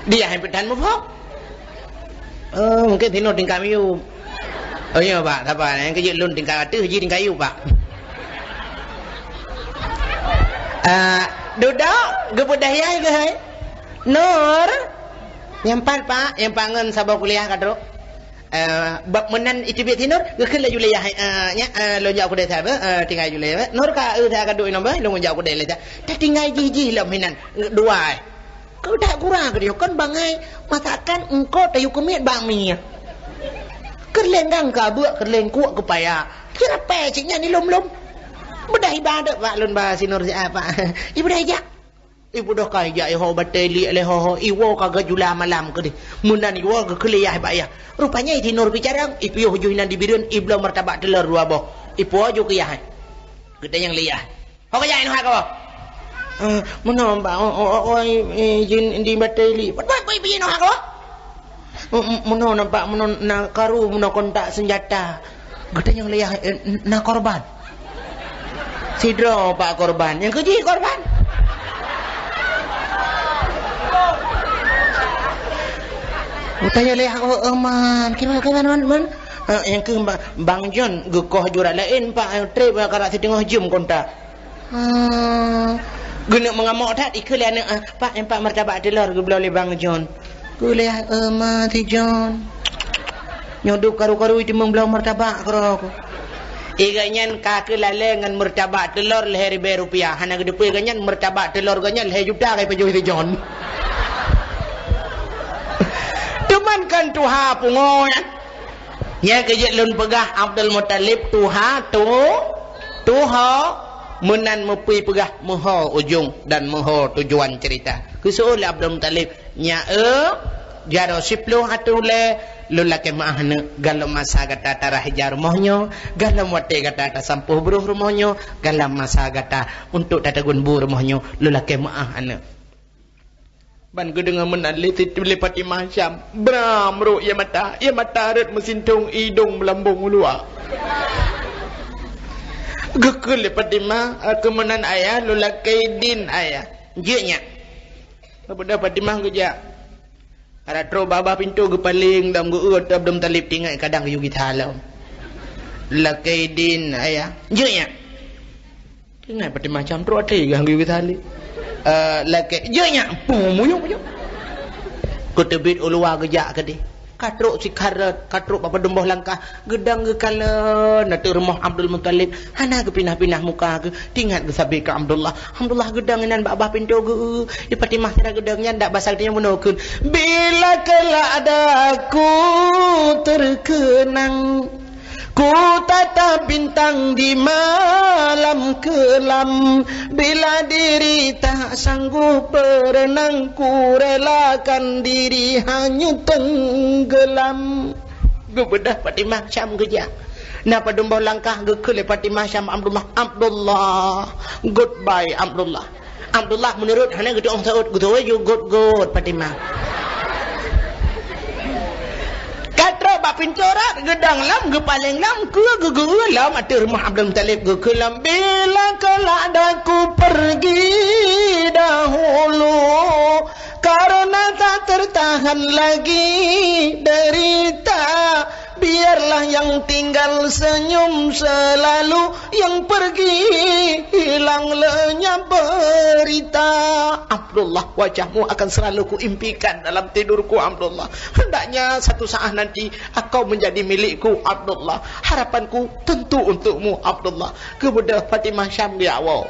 Dia hai peutan muphom. Oh, mungkin si Nur tingkat miyueb. Oh, iya, Pak, sabar. Nyang keujeuet lôn tingkat ateueh, jih tingkat yueb, Pak. Ah, dudoe, geupeudayai keuh hai. Nur. Nyang pat, Pak, nyang pat ngon saboh kuliah ka trok. Eh, bak meunan iteubiet si Nur, geukheun laju lé yah, eh, nyak, eh, lôn jak u keudè sabe, eh, tinggai ju lé, eh. Nur ka, eh, saya ka duek inong beh, lôn jak u keudè lé sa. Tatinggai jih-jih lom hinan, dua, eh. Keu that gura keudeh kon bangai masakan engko tayue keumiet bak mi. Keureuléng gang ka beuk, keureuléng kuek keu paya. Kira pèe cit nyan ilom-lom. Beudah ibadat bak lôn ba si Nur siat, Pak. Ibeudôh ijak. Ibeudôh ka ijak iho batèe liek lé ho-ho, iwoe ka geujula malam keudeh. Meunan iwoe geukheun lé yah bak yah. Rupanya si Nur bicara, ipiôh ju inan di bireuen, ibloe martabak teulor dua boh. Ipuwoe ju keu yah. Geutanyong lé yah. Ho ka jak inoe hak kah? Eh, meunoe, Pak, o, o, o, o, i, i, jin di batèe li. Pat, pat, pat, inoe hak kah? M-, m-, meunoe na, Pak, meunoe na karu, meunoe kontak senjata. Geutanyong lé yah, eh, n-, na korban? Sidroe, Pak, korban. Nyang keujih korban? Geutanyong lé yah, oh, oh, man. Kiban, kiban, man, man? Eh, nyang keu ba-, Bang John geukoh jurat laén, Pak, eh, trép, eh, karap siteungoh jeuem kontak. Ah, geuneuk meungamok that, ikheun lé aneuk, ah, "Pak, nyoe Pak martabak teulor geubloe lé Bang John." Geulèe, "Eh, ma si John. Nyoe dub karu-karu jitimbong bloe martabak keudroe." Ié geuh nyan ka keuh lalè ngon martabak teulor lhèe ribèe rupiah. Hana geuteupeue geuh nyan martabak teulor geuh nyan lhèe juta ka ipajoh si John. Teuma kan tuha pungo nyan. Nyang keujeuet lôn peugah, Abdul Muthalib tuha tu, tuho, meunan meupui peugah meuho ujong dan meuho tujuan cerita. Geuseuôt lé Abdul Muthalib, "Nyak eu, jaroe siploh ateueh ulèe, lôn lakèe meu'ah aneuk, galom masa gata tarah ija rumoh nyoe, galom watèe gata tasampôh broh rumoh nyoe, galom masa gata untuk tatagun bu rumoh nyoe, lôn lakèe meu'ah aneuk." Ban geudeungoe meunan lé Siti, lé Fatimah Syam, bram rôk ié mata, ié mata rhot meusintong, idong meulambong u luwa. Geukheun lé Fatimah, eh, keu meunan ayah, lôn lakèe idin ayah. Jeuet nyak. Peue Fatimah geujak. Ara trok babah pintoe geupaleng dan geu-eu ateueh Abdul Muthalib, tingat kadang geuyue gisa lom. Lakèe idin ayah. Jeuet nyak. Ingat Fatimah Syam trok até gah geuyue saleb. Eh, lakèe, "Jeuet nyak!" Pum, muyueb, muyueb. Geuteubiet u luwa geujak keudeh. Ka trok sikharat, ka trok bak padum boh langkah, geudong geukalon ateueh rumoh Abdul Muthalib. Hana geupinah-pinah muka geuh, tingat geusabe keu Abdullah. Abdullah geudong inan bak babah pintoe geu-, di Fatimah sira geudong nyan dak basa geutanyoe bunoe kheun, "Bila kelak ada aku terkenang." Ku tatap bintang di malam kelam, bila diri tak sanggup berenang, ku relakan diri hanyut tenggelam. Geubeudôh Fatimah Syam geujak. Na padum boh langkah geukheun lé Fatimah Syam Abdullah, "Abdullah, goodbye Abdullah." Abdullah meunurot hana geutu'oh saut, geutu'oh ju got-got Fatimah. Ka trok bak pintoe rot, geudong lom, geupaleng lom, keu geugeu lom ateueh rumoh Abdul Muthalib, geukheun lom, "Bila kelak daku pergi dahulu, karena tak tertahan lagi derita." Biarlah yang tinggal senyum selalu, yang pergi hilang lenyap berita. Abdullah, wajahmu akan selalu kuimpikan dalam tidurku, Abdullah. Hendaknya satu saat nanti engkau menjadi milikku, Abdullah. Harapanku tentu untukmu, Abdullah. Geubeudôh Fatimah Syam di awai.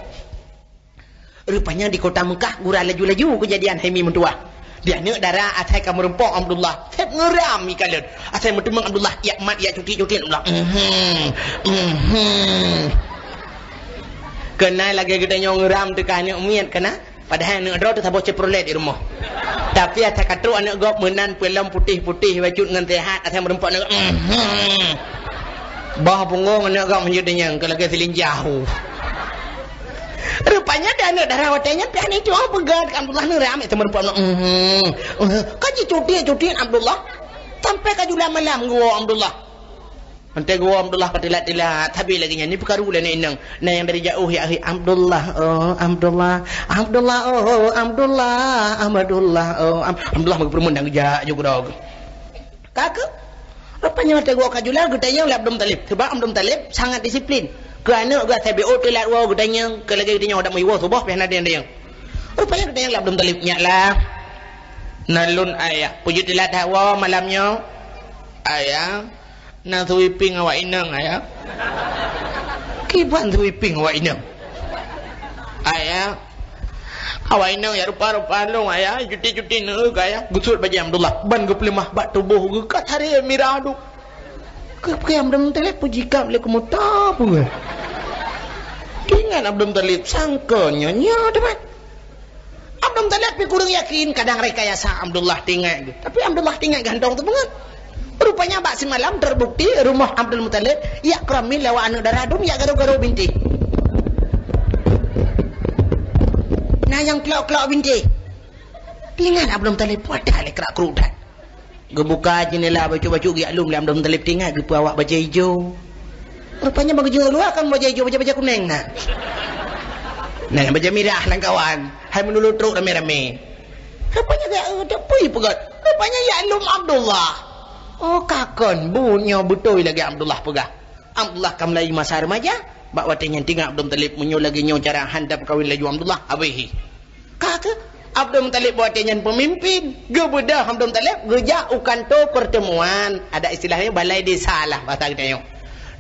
Rupanya di kota Mekah gura laju-laju keujadian hai mi meutuwah. Di aneuk dara asai ka meureumpok Abdullah, seb ngeuram ikalon. Asai meuteumeung Abdullah, yak mat, yak cuti-cuti Abdullah. Mhm. Mhm. Keunan lagèe geutanyoe ngeuram teuka aneuk miet keunan. Padahai aneuk droe teuh saboh Chevrolet di rumoh. Tapi asai ka trok aneuk gob meunan peulom putéh-putéh bacut ngon sehat asai meureumpok aneuk. Mhm. Bah punggong aneuk gob meunjeuet deunyan keu lagèe silinjah. Rupanya di aneuk dara watèe nyan pih aneuk itu, oh, peugah, Abdullah ni ramé teumeurumpok, mhm, mhm. Ka jicuti-cuti Abdullah. Sampai ka jula malam geuwoe Abdullah. Watèe geuwoe Abdullah ka teulat-teulat, sabe lagèe nyan, ni peukaru lé aneuk inong. Na nyang dari jauh, ya, "Hai Abdullah, oh, Abdullah, Abdullah, oh, Abdullah, Abdullah, oh, Ab-," Abdullah meugeupeurumeun dan geujak ju keudroe. Ka keuh, rupanya watèe geuwoe ka jula, geutanyong lé Abdul Muthalib. Sabab Abdul Muthalib sangat disiplin. Keu aneuk geuh asai B O teulat woe geutanyong, keu lagèe geutanyong adak meuwoe suboh pih hana deng-deng. Rupanya geutanyong lé Abdul Muthalib, "Nyak lah, na lôn ayah, peue jeuet teulat that woe malam nyoe?" "Ayah, na sweeping awak inong, ayah." "Kiban sweeping awak inong?" "Ayah, awak inong yak rupa-rupa lôn, ayah, cuti-cuti neuh, ayah." Geusuet bajèe Abdullah, ban geupeuleumah bak tuboh geuh ka taré mirah duek. Keu-, keu Abdul Muthalib peujikab lé keumeuta peue. Teuingat Abdul Muthalib sangka nyoe nyoe teuma. Abdul Muthalib pih kureueng yakin, kadang rekayasa Abdullah teuingat geuh. Tapi Abdullah teuingat geuh hántom teupeue. Rupanya bak simalam terbukti rumoh Abdul Muthalib yak keuramin lé awak aneuk dara dum yak garo-garo bintéh. Na nyang klok-klok bintéh. Teuingat Abdul Muthalib, wadah lé krak-kruk that. Geubuka jeundela bacut-bacut geujak lom lé Abdul Muthalib, teuingat geupeue awak bajèe ijo. Rupanya ban geujeuet luwa kan bajèe ijo, bajèe-bajèe kunéng na. Na nyang bajèe mirah lam kawan, hai meunurot trok ramé-ramé. Rupanya ka, eh, dak peue peugah. Rupanya yak lom Abdullah. Oh, ka kon, buet nyoe beutôi lagèe Abdullah peugah. Abdullah ka mulai masa remaja, bak watèe nyan teuingat Abdul Muthalib, meunyoe lagèe nyoe cara han tapeukawen laju Abdullah, habéh hi. Ka keuh, Abdul Muthalib watèe nyan peumimpin, geubeudôh Abdul Muthalib geujak u kantô peurteumuan, ada istilah nyan balai desa lah basa geutanyoe.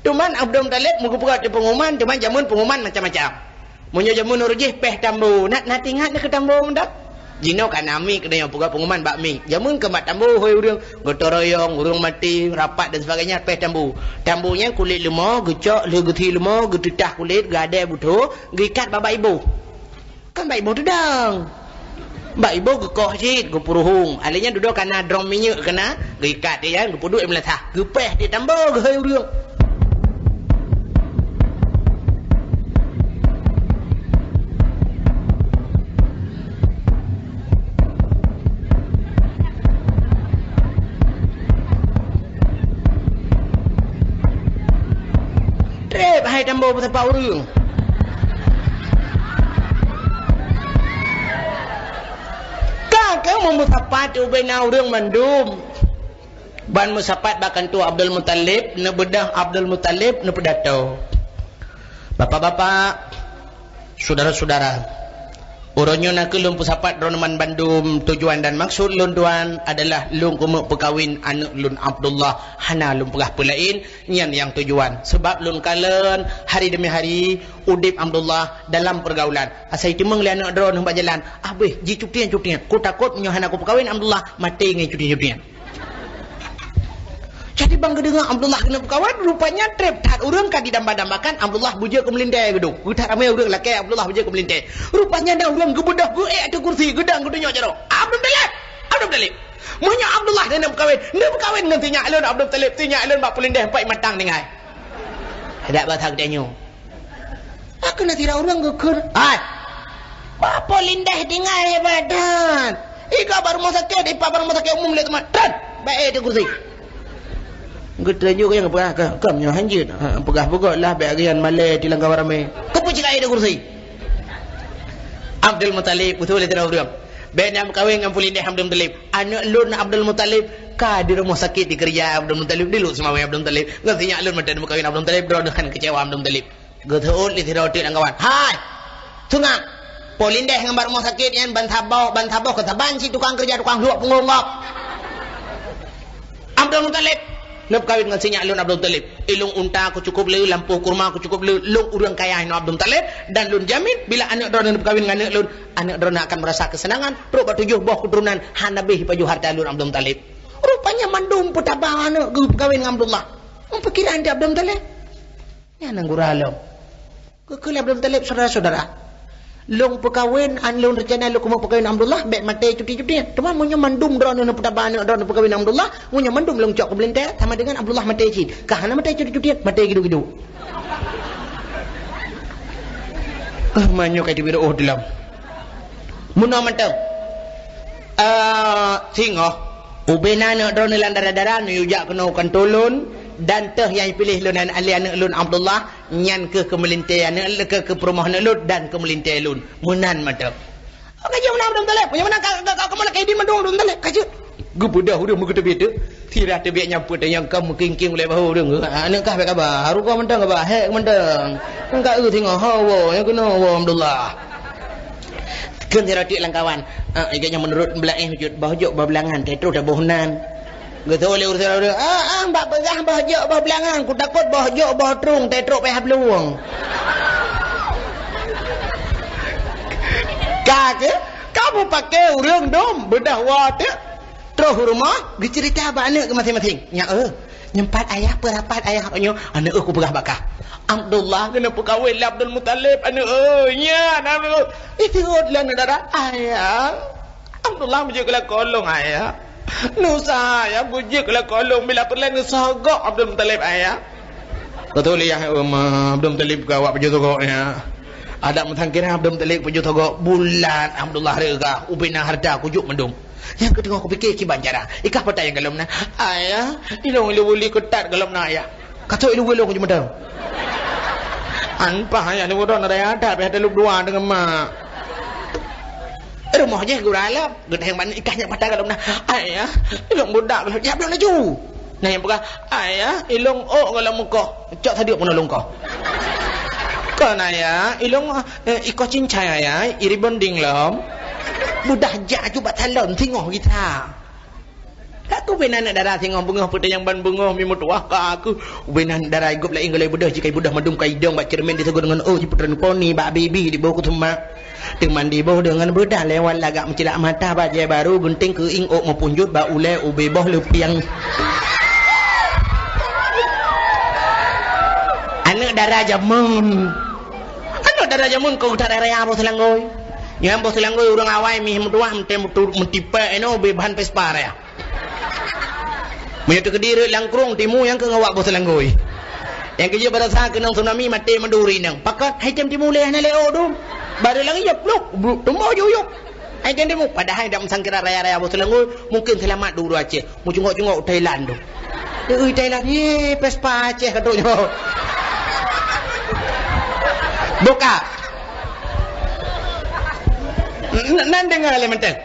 Teuma Abdul Muthalib meugeupeugah teupeuguman, teuma jameun peunguman macam-macam. Meunyoe jameun uroe jih péh tambo, na, na teuingat neukeu tambo mantong? Jinoe ka na mik, geutanyoe peugah peunguman bak mik. Jameun keu bak tambo, hôi ureueng, gotong royong, ureueng maté, rapat dan sebagainya, péh tambo. Tambo nyan kulét leumo, geucok lheueh geuthi leumo, geuteutah kulét, geuadèe butho, geuikat bak iboh. Kan bak iboh teudong. Bak iboh geukoh cit, geupeuruhueng. Alèh nyan dudoe ka na drom minyeuk keunan, geuikat di nyan, geupeuduek di meulasah. Geupéh di tambo geuhôi ureueng. Trép hai tambo meusapat ureueng. Ka keuh meumeusapat ubena ureueng mandum. Ban meusapat bak kantô Abdul Muthalib, neubeudôh Abdul Muthalib, neupeudato. Bapak-bapak, syedara-syedara, uroe nyoe nakeuh lôn peusapat droeneuh mandum, tujuan dan maksud lôn tuan adalah lôn keumeuk peukawen aneuk lôn Abdullah, hana lôn peugah peue laén, nyan nyang tujuan. Sabab lôn kalon hari demi hari udép Abdullah dalam peurgaulan. Asai teumeung lé aneuk droeneuh bak jalan, abéh jicutian-cutian. Kutakot meunyoe hana kupeukawen Abdullah, maté ngon cutian-cutian. Jadi ban geudeungoe Abdullah keuneuk peukawen, rupanya treb that ureuëng ka didamba-dambakan Abdullah beujeuet keu meulintèe geudong. Geuthat ramé ureuëng lakèe Abdullah beujeuet keu meulintèe. Rupanya na ureuëng geubeudoh geuék ateueh kursi, geudong geutunyok jaroe. Abdul Muthalib! Abdul Muthalib! Meunyoe Abdullah neuk peukawen, neuk peukawen ngon si nyak lôn Abdul Muthalib, si nyak lôn bak peulintéh empat matang tinggai. Adak basa geutanyoe. Aku na sidroe ureuëng geukheun. Hai! Bak peulintéh tinggai hebat that. Iga bak rumoh sakét, ipak bak rumoh sakét umum lé teuma. Tron! Bak ék ateueh kursi. Geutanyoe nyang peugah, "Ka, kam nyoe hanjeuet." Ha, peugah beugôt lah, bèk geuyan malèe di lam kawan ramé. Keupeue cit ka ék ateueh kursi? Abdul Muthalib, beutôi lé sidroe ureuëng. Bèk na meukawen ngon peulintéh Abdul Muthalib. Aneuëk lôn Abdul Muthalib ka di rumoh sakét dikeurija Abdul Muthalib, di Lhokseumawe Abdul Muthalib. Ngon si nyak lôn mantong meukawen Abdul Muthalib, droeneuh han keucewa Abdul Muthalib. Geuseuôt lé sidroe teuk lam kawan. Hai! Seungab! Peulintéh ngon bak rumoh sakét nyan ban saboh, ban saboh keu saban cit tukang keureuja tukang hluek punggong gob. Abdul Muthalib, neuk peukawen ngon si nyak lôn Abdul Muthalib. Ilong unta ku cukôp le, lampôh kurma ku cukôp le, lôn ureuëng kaya inoe Abdul Muthalib, dan lôn jamin bila aneuëk droeneuh neuk peukawen ngon aneuëk lôn, aneuëk droeneuh akan meurasa keuseunangan, trok bak tujoh boh keuturonan hana habéh pajoh harta lôn Abdul Muthalib. Rupanya mandum peutaba aneuëk geupeukawen ngon Abdullah. Peukiran di Abdul Muthalib. Nyan nyang gura lom. Keu, keu lé Abdul Muthalib, syedara-syedara. Lôn peukawen, an lôn reuncana lôn keumeung peukawen Abdullah, bèk maté cuti-cutian. Teuma meunyoe mandum droeneuh neuk peutaba aneuëk droeneuh peukawen Abdullah, meunyoe mandum lôn cok keu meulintèe, sama dengan Abdullah maté cit. Ka hana maté cuti-cutian, maté gidu-gidu. Eh, meunyoe ka teubiet oh dalam. Meunoe mantong. Eh, singoh, ubena aneuëk droeneuh lam dara-dara, neuyue jak keunoe u kantô lôn, dan teuh nyang piléh lôn an-, lé aneuëk lôn Abdullah, nyan keuh keu meulintèe aneuëk, keu, keu peurumoh aneuëk lôn dan keu meulintèe lôn. Meunan mantong. Oh, ka jeuet meunan Abdul Muthalib. Nyang meunan ka, ka, ka, ka meunan Kaidin mandum Abdul Muthalib. Ka jeuet. Geubeudôh ureuëng meugeuteubiet teuh. Sira teubiet nyang peuet nyang ka meuking-king ulèe bahô ureuëng. Aneuëk kah bèk kaba. Haru kah mantong kaba. Hék mantong. Ka eu singoh. Hawa. Nyang keunoe hawa Abdullah. Kheun sira teuk lam kawan. Ah, iga nyang meunurot beulaéh jeuet boh jok boh beulangan. Teutroh taboh nan. Geutôi lé ureuëng, "Ah, ah, bak peugah boh jok boh beulangan, kutakot boh jok boh trueng teutrok payah blueng." Ka keuh, ka meupaké ureuëng dum beudôh woe teuk. Troh u rumoh, geuceurita bak aneuëk geuh maséng-maséng. "Nyak eu, nyoe pat ayah, peue rapat ayah nyoe?" "Aneuëk eu, kupeugah bak kah. Abdullah keuneuk peukawen lé Abdul Muthalib, aneuëk eu, nyan aneuëk eu." Ih, seuôt lé aneuëk dara, "Ayah." Abdullah beujeuet keu lakoe lôn, ayah. Nusah, ayah, beujeuet keu lakoe lôn bila peureulèe neusogok Abdul Muthalib, ayah. Beutôi, ayah, em, Abdul Muthalib keu awak pajoh sogok, ya. Adak meusangkira Abdul Muthalib pajoh sogok, bulat Abdullah reuga, ubena harta kujok mandum. Nyang keuteungoh kupiké kiban cara. Ikah peue nyang golom na. Ayah, ilong ilu wuli keutat golom na, ayah. Ka trok ilu wulong jeumeudong. An paih ayah lôn udon ada nyang that, payah taleueb dua deungon mak. Rumoh jih gura lom, geutanyoe ban ikah nyak mata golom na. Ayah, ilong budak golom, jak bloe laju. Nah nyang peugah, "Ayah, ilong ôk golom mukoh." Cok sadeuk peunoh lôn koh. Kon ayah, ilong, eh, ikoh cincai ayah, i rebonding lom. Budah jak aju bak salon, singoh gisa. Ka keuh ubena aneuëk dara singoh beungoh, peue teuh nyang ban beungoh, mi meutuwah ka keuh. Ubena aneuëk dara i gob laén golom beudôh, jika i beudôh mandum ka idong bak ceureumen diseugot deungon, "Oh, jipeutreun poni bak bibi di boh keuseumah." Teuma di boh deungon beudôh lewat lagak meucilak mata bak jai barô, gunting keuieng ôk meupunjot bak ulèe ubé boh leupiang. Aneuëk dara jameun. Aneuëk dara jameun keu that raya boh Seulanggoe. Nyan boh Seulanggoe ureuëng awai mih meutuwah meutem meutu-, meutipèk inoe ubé bahan Vespa raya. Meunyoe teukeudi rhot lam krueng timu nyang keu ngawak boh Seulanggoe. Nyang keujeuet baroesa keunong tsunami maté mandum ureuëng inong. Pakon hai tem timu lé hana lé ôk dum. Barô lagèe jih pluk, bluk, tumoh juyuk. Hai tem timu, padahai dak meusangkira raya-raya boh Seulanggoe, mungken seulamat di uroe Aceh. Meucungok-cungok Thailand dum. Ui Thailand, ye Vespa Aceh ka trok nyoe. Buka. N-, nan deungoe lé mantong.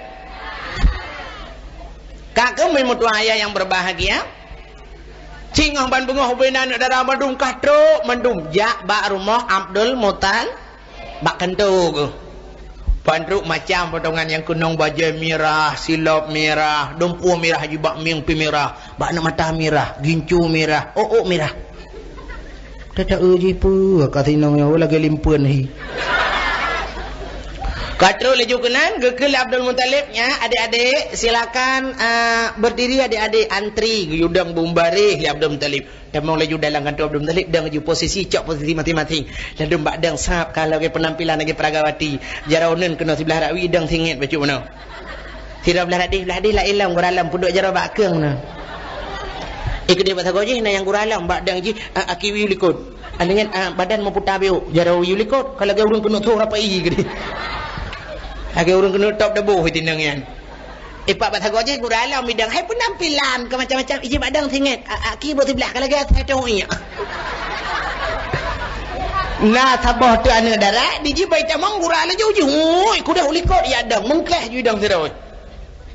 Ka keuh mi meutuwah ayah nyang berbahagia, singoh ban beungoh ubena aneuëk dara mandum ka trok mandum jak bak rumoh Abdul Muthal-, bak kantô geuh. Ban trok macam potongan nyang keunong bajèe mirah, silop mirah, dumpeue mirah jibak mieng pi mirah, bak aneuëk mata mirah, gincu mirah, ôk-ôk mirah. Tata eu jih peue ka sinong nyoe lagèe limpeuen hi. Ka trok laju keunan, geukheun lé Abdul Muthalib, "Nyak, adik-adik, silakan, ah, berdiri adik-adik, antri," geuyue dong bumbareh lé Abdul Muthalib. Tamong laju dalam kantô Abdul Muthalib, dong laju posisi, cok posisi masing-masing. Ladôm bak dong sab ka lagèe penampilan lagèe peragawati. Jaroe uneun keunoe siblah rak wie, dong singét bacut bunoe. Sidroe blah rak deh, blah deh laén lom, guralom peuduek jaroe bak keung na. Eh, keudeh bak sagoe jih na nyang guralom, bak dong jih, ah, aki wie likot. Aneuk nyan, ah, badan meuputa biôk, jaroe wie likot, ka lagèe ureueng keuneuk thô rapai keudeh. Lagèe ureueng keuneuk top deboh tinong nyan. Eh, pak bak sagoe jih guralom idong, hai penampilan ka macam-macam, iji bak dong singét, a-, aki bak siblah ka lagèe asai tong iek. Na saboh teuk aneuk dara, di jih bai tamong gura laju jih, ui, kudah u likot ya dong, meungkah ju idong sidroe.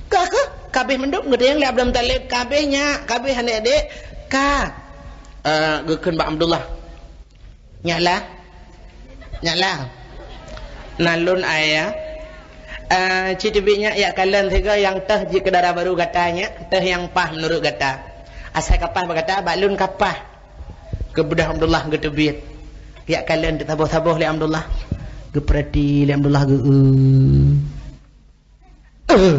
Ka, ka, kabeh mandum geutanyong lé Abdul Muthalib, kabeh nyak, kabeh aneuk dek, ka. Eh, geukheun bak Abdullah. Nyak lah. Nyak lah. Na lôn ayah. Eh, ci teubiet nyak, yak kalon sigoe nyang teuh jeuet keu dara barô gata nyak, teuh nyang paih meunurot gata. Asai ka paih bak gata, bak lôn ka paih. Geubeudôh Abdullah geuteubiet. Yak kalon teusaboh-saboh lé Abdullah. Geupeurati lé Abdullah geu-, eh. Eh.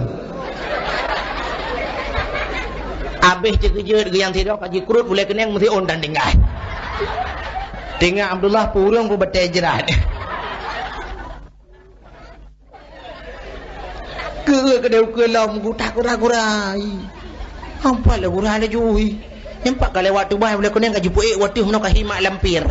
Abéh teukeujot geuh nyang sidroe ka jikrot ulèe keunong meusiôn dan tinggai. Teungoh Abdullah purông peubatèe jrat. Keu keudéh ukeue lom geutak gura-gura. Ampat lé gura laju. Nyang pat ka lewat tubai ulèe keunong ka jipeuék watèe meunoe ka himak lampir.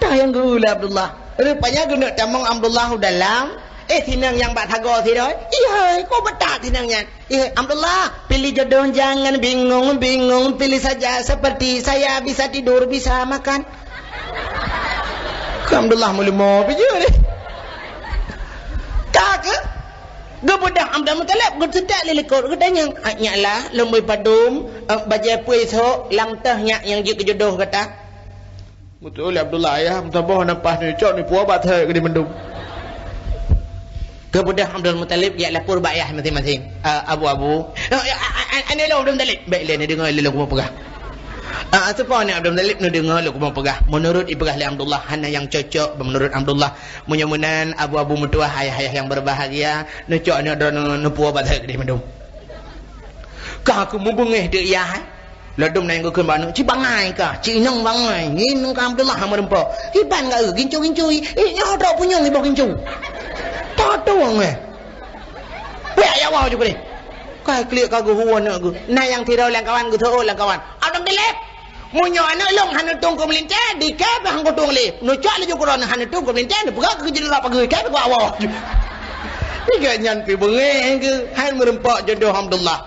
Tayang geu lé Abdullah. Rupanya geuneuk tamong Abdullah u dalam. Eh, sinong nyang bak sagoe sidroe. Ihai, ko beutak sinong nyan. Ihai, Abdullah, pilih jodoh jangan bingung-bingung, pilih saja seperti saya, bisa tidur, bisa makan. Keu Abdullah meuleumo pih jeuet deh. Ka keuh? Geubeudôh Abdul Muthalib, geuseutôt lé likot, geutanyong, "Ah, nyak lah, lôn bri padum, eh, bajèe peue isok, lam teuh nyak nyang jeuet keu jodoh gata?" Beutôi lé Abdullah, ayah, meusaboh hana paih neucok, neupuwoe bak thèe keudéh mandum. Geubeudôh Abdul Muthalib jak lapor bak ayah masing-masing. "Ah, Abu, Abu." "Ah, ah, ah, ah, aneuk lôn Abdul Muthalib." "Bèk lé, neudeungö lé lôn kupeugah." Ah, seupôt aneuk Abdul Muthalib neudeungö lé kupeugah. Meunurot ipeugah lé Abdullah, hana nyang cocok meunurot Abdullah. Meunyoe meunan, Abu-abu meutuwah, ayah-ayah nyang berbahagia, neucok aneuk droeneuh neupuwoe bak thèe keudéh mandum. Ka keuh meubeungéh teuk yah, eh. Ladôm na nyang geukheun bak aneuk, "Ci bangai kah, ci inong bangai, ngieng ka Abdullah hana meureumpok." "Kiban kah, eh, gincu-gincu, eh, nyoe trok punyueng iboh gincu." Tatueng, eh. Wéh, ya Allah, ju keudéh. Ka klik ka geuhu aneuk geuh. Na nyang sidroe lam kawan geuseuôt lam kawan. "Abdul Muthalib, meunyoe aneuk lôn hana tueng keu meulintèe, di kèe pih han kutueng lé. Neucok laju keu droeneuh hana tueng keu meulintèe, neupeugah keu jeuet rot pageue, kèe pih kuwoe." Tiga nyan pih beungéh geuh, han meureumpok jodoh Abdullah.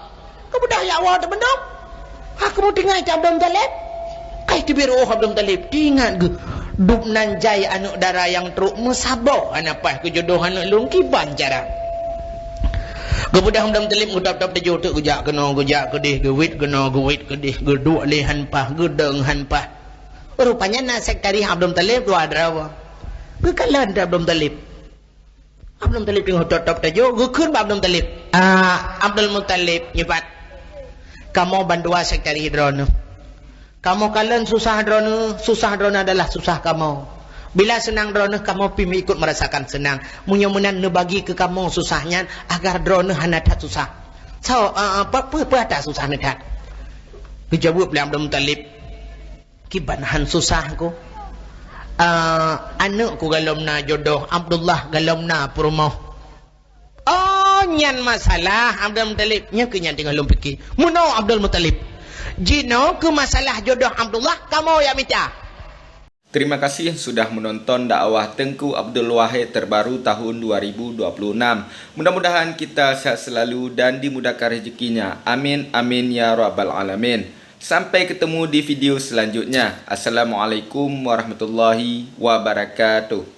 Geubeudôh jak woe teuk bandum. Ka keuh meutinggai cit Abdul Muthalib. Kai teubiet reuôh Abdul Muthalib, teuingat geuh, "Dum nan jai aneuk dara nyang trok meusaboh hana paih keu jodoh aneuk lôn, kiban cara?" Geubeudôh Abdul Muthalib geutôb-tôb tajôh teuk, geujak keunoe, geujak keudéh, geuwét keunoe, geuwét keudéh, geuduek lé han paih, geudong han paih. Rupanya na sekretaris Abdul Muthalib dua droe. Geukalon Abdul Muthalib. Abdul Muthalib teungoh tôb-tôb tajôh, geukheun bak Abdul Muthalib, "Ah, Abdul Muthalib, nyoe pat. Kamoe bandua sekretaris droeneuh. Kamoe kalon susah droeneuh, susah droeneuh adalah susah kamoe. Bila seunang droeneuh, kamoe pih meuikot meurasakan seunang. Meunyoe meunan neubagi keu kamoe susah nyan, agar droeneuh hana that susah." "Soe, ah, ah, peue, peue, peue atra susah neuthat?" Geujaweueb lé Abdul Muthalib, "Kiban han susah ku. Ah, aneuk ku golom na jodoh, Abdullah golom na peurumoh." "Oh, nyan masalah, Abdul Muthalib." "Nyan keuh nyang teungoh lôn pike." "Meunoe, Abdul Muthalib. Jinoe keuh masalah jodoh Abdullah, kamoe jak mita." Terima kasih sudah menonton dakwah Teuku Abdul Wahid terbaru tahun dua ribu dua puluh enam. Mudah-mudahan kita sehat selalu dan dimudahkan rezekinya. Amin, amin, ya rabbal alamin. Sampai ketemu di video selanjutnya. Assalamualaikum warahmatullahi wabarakatuh.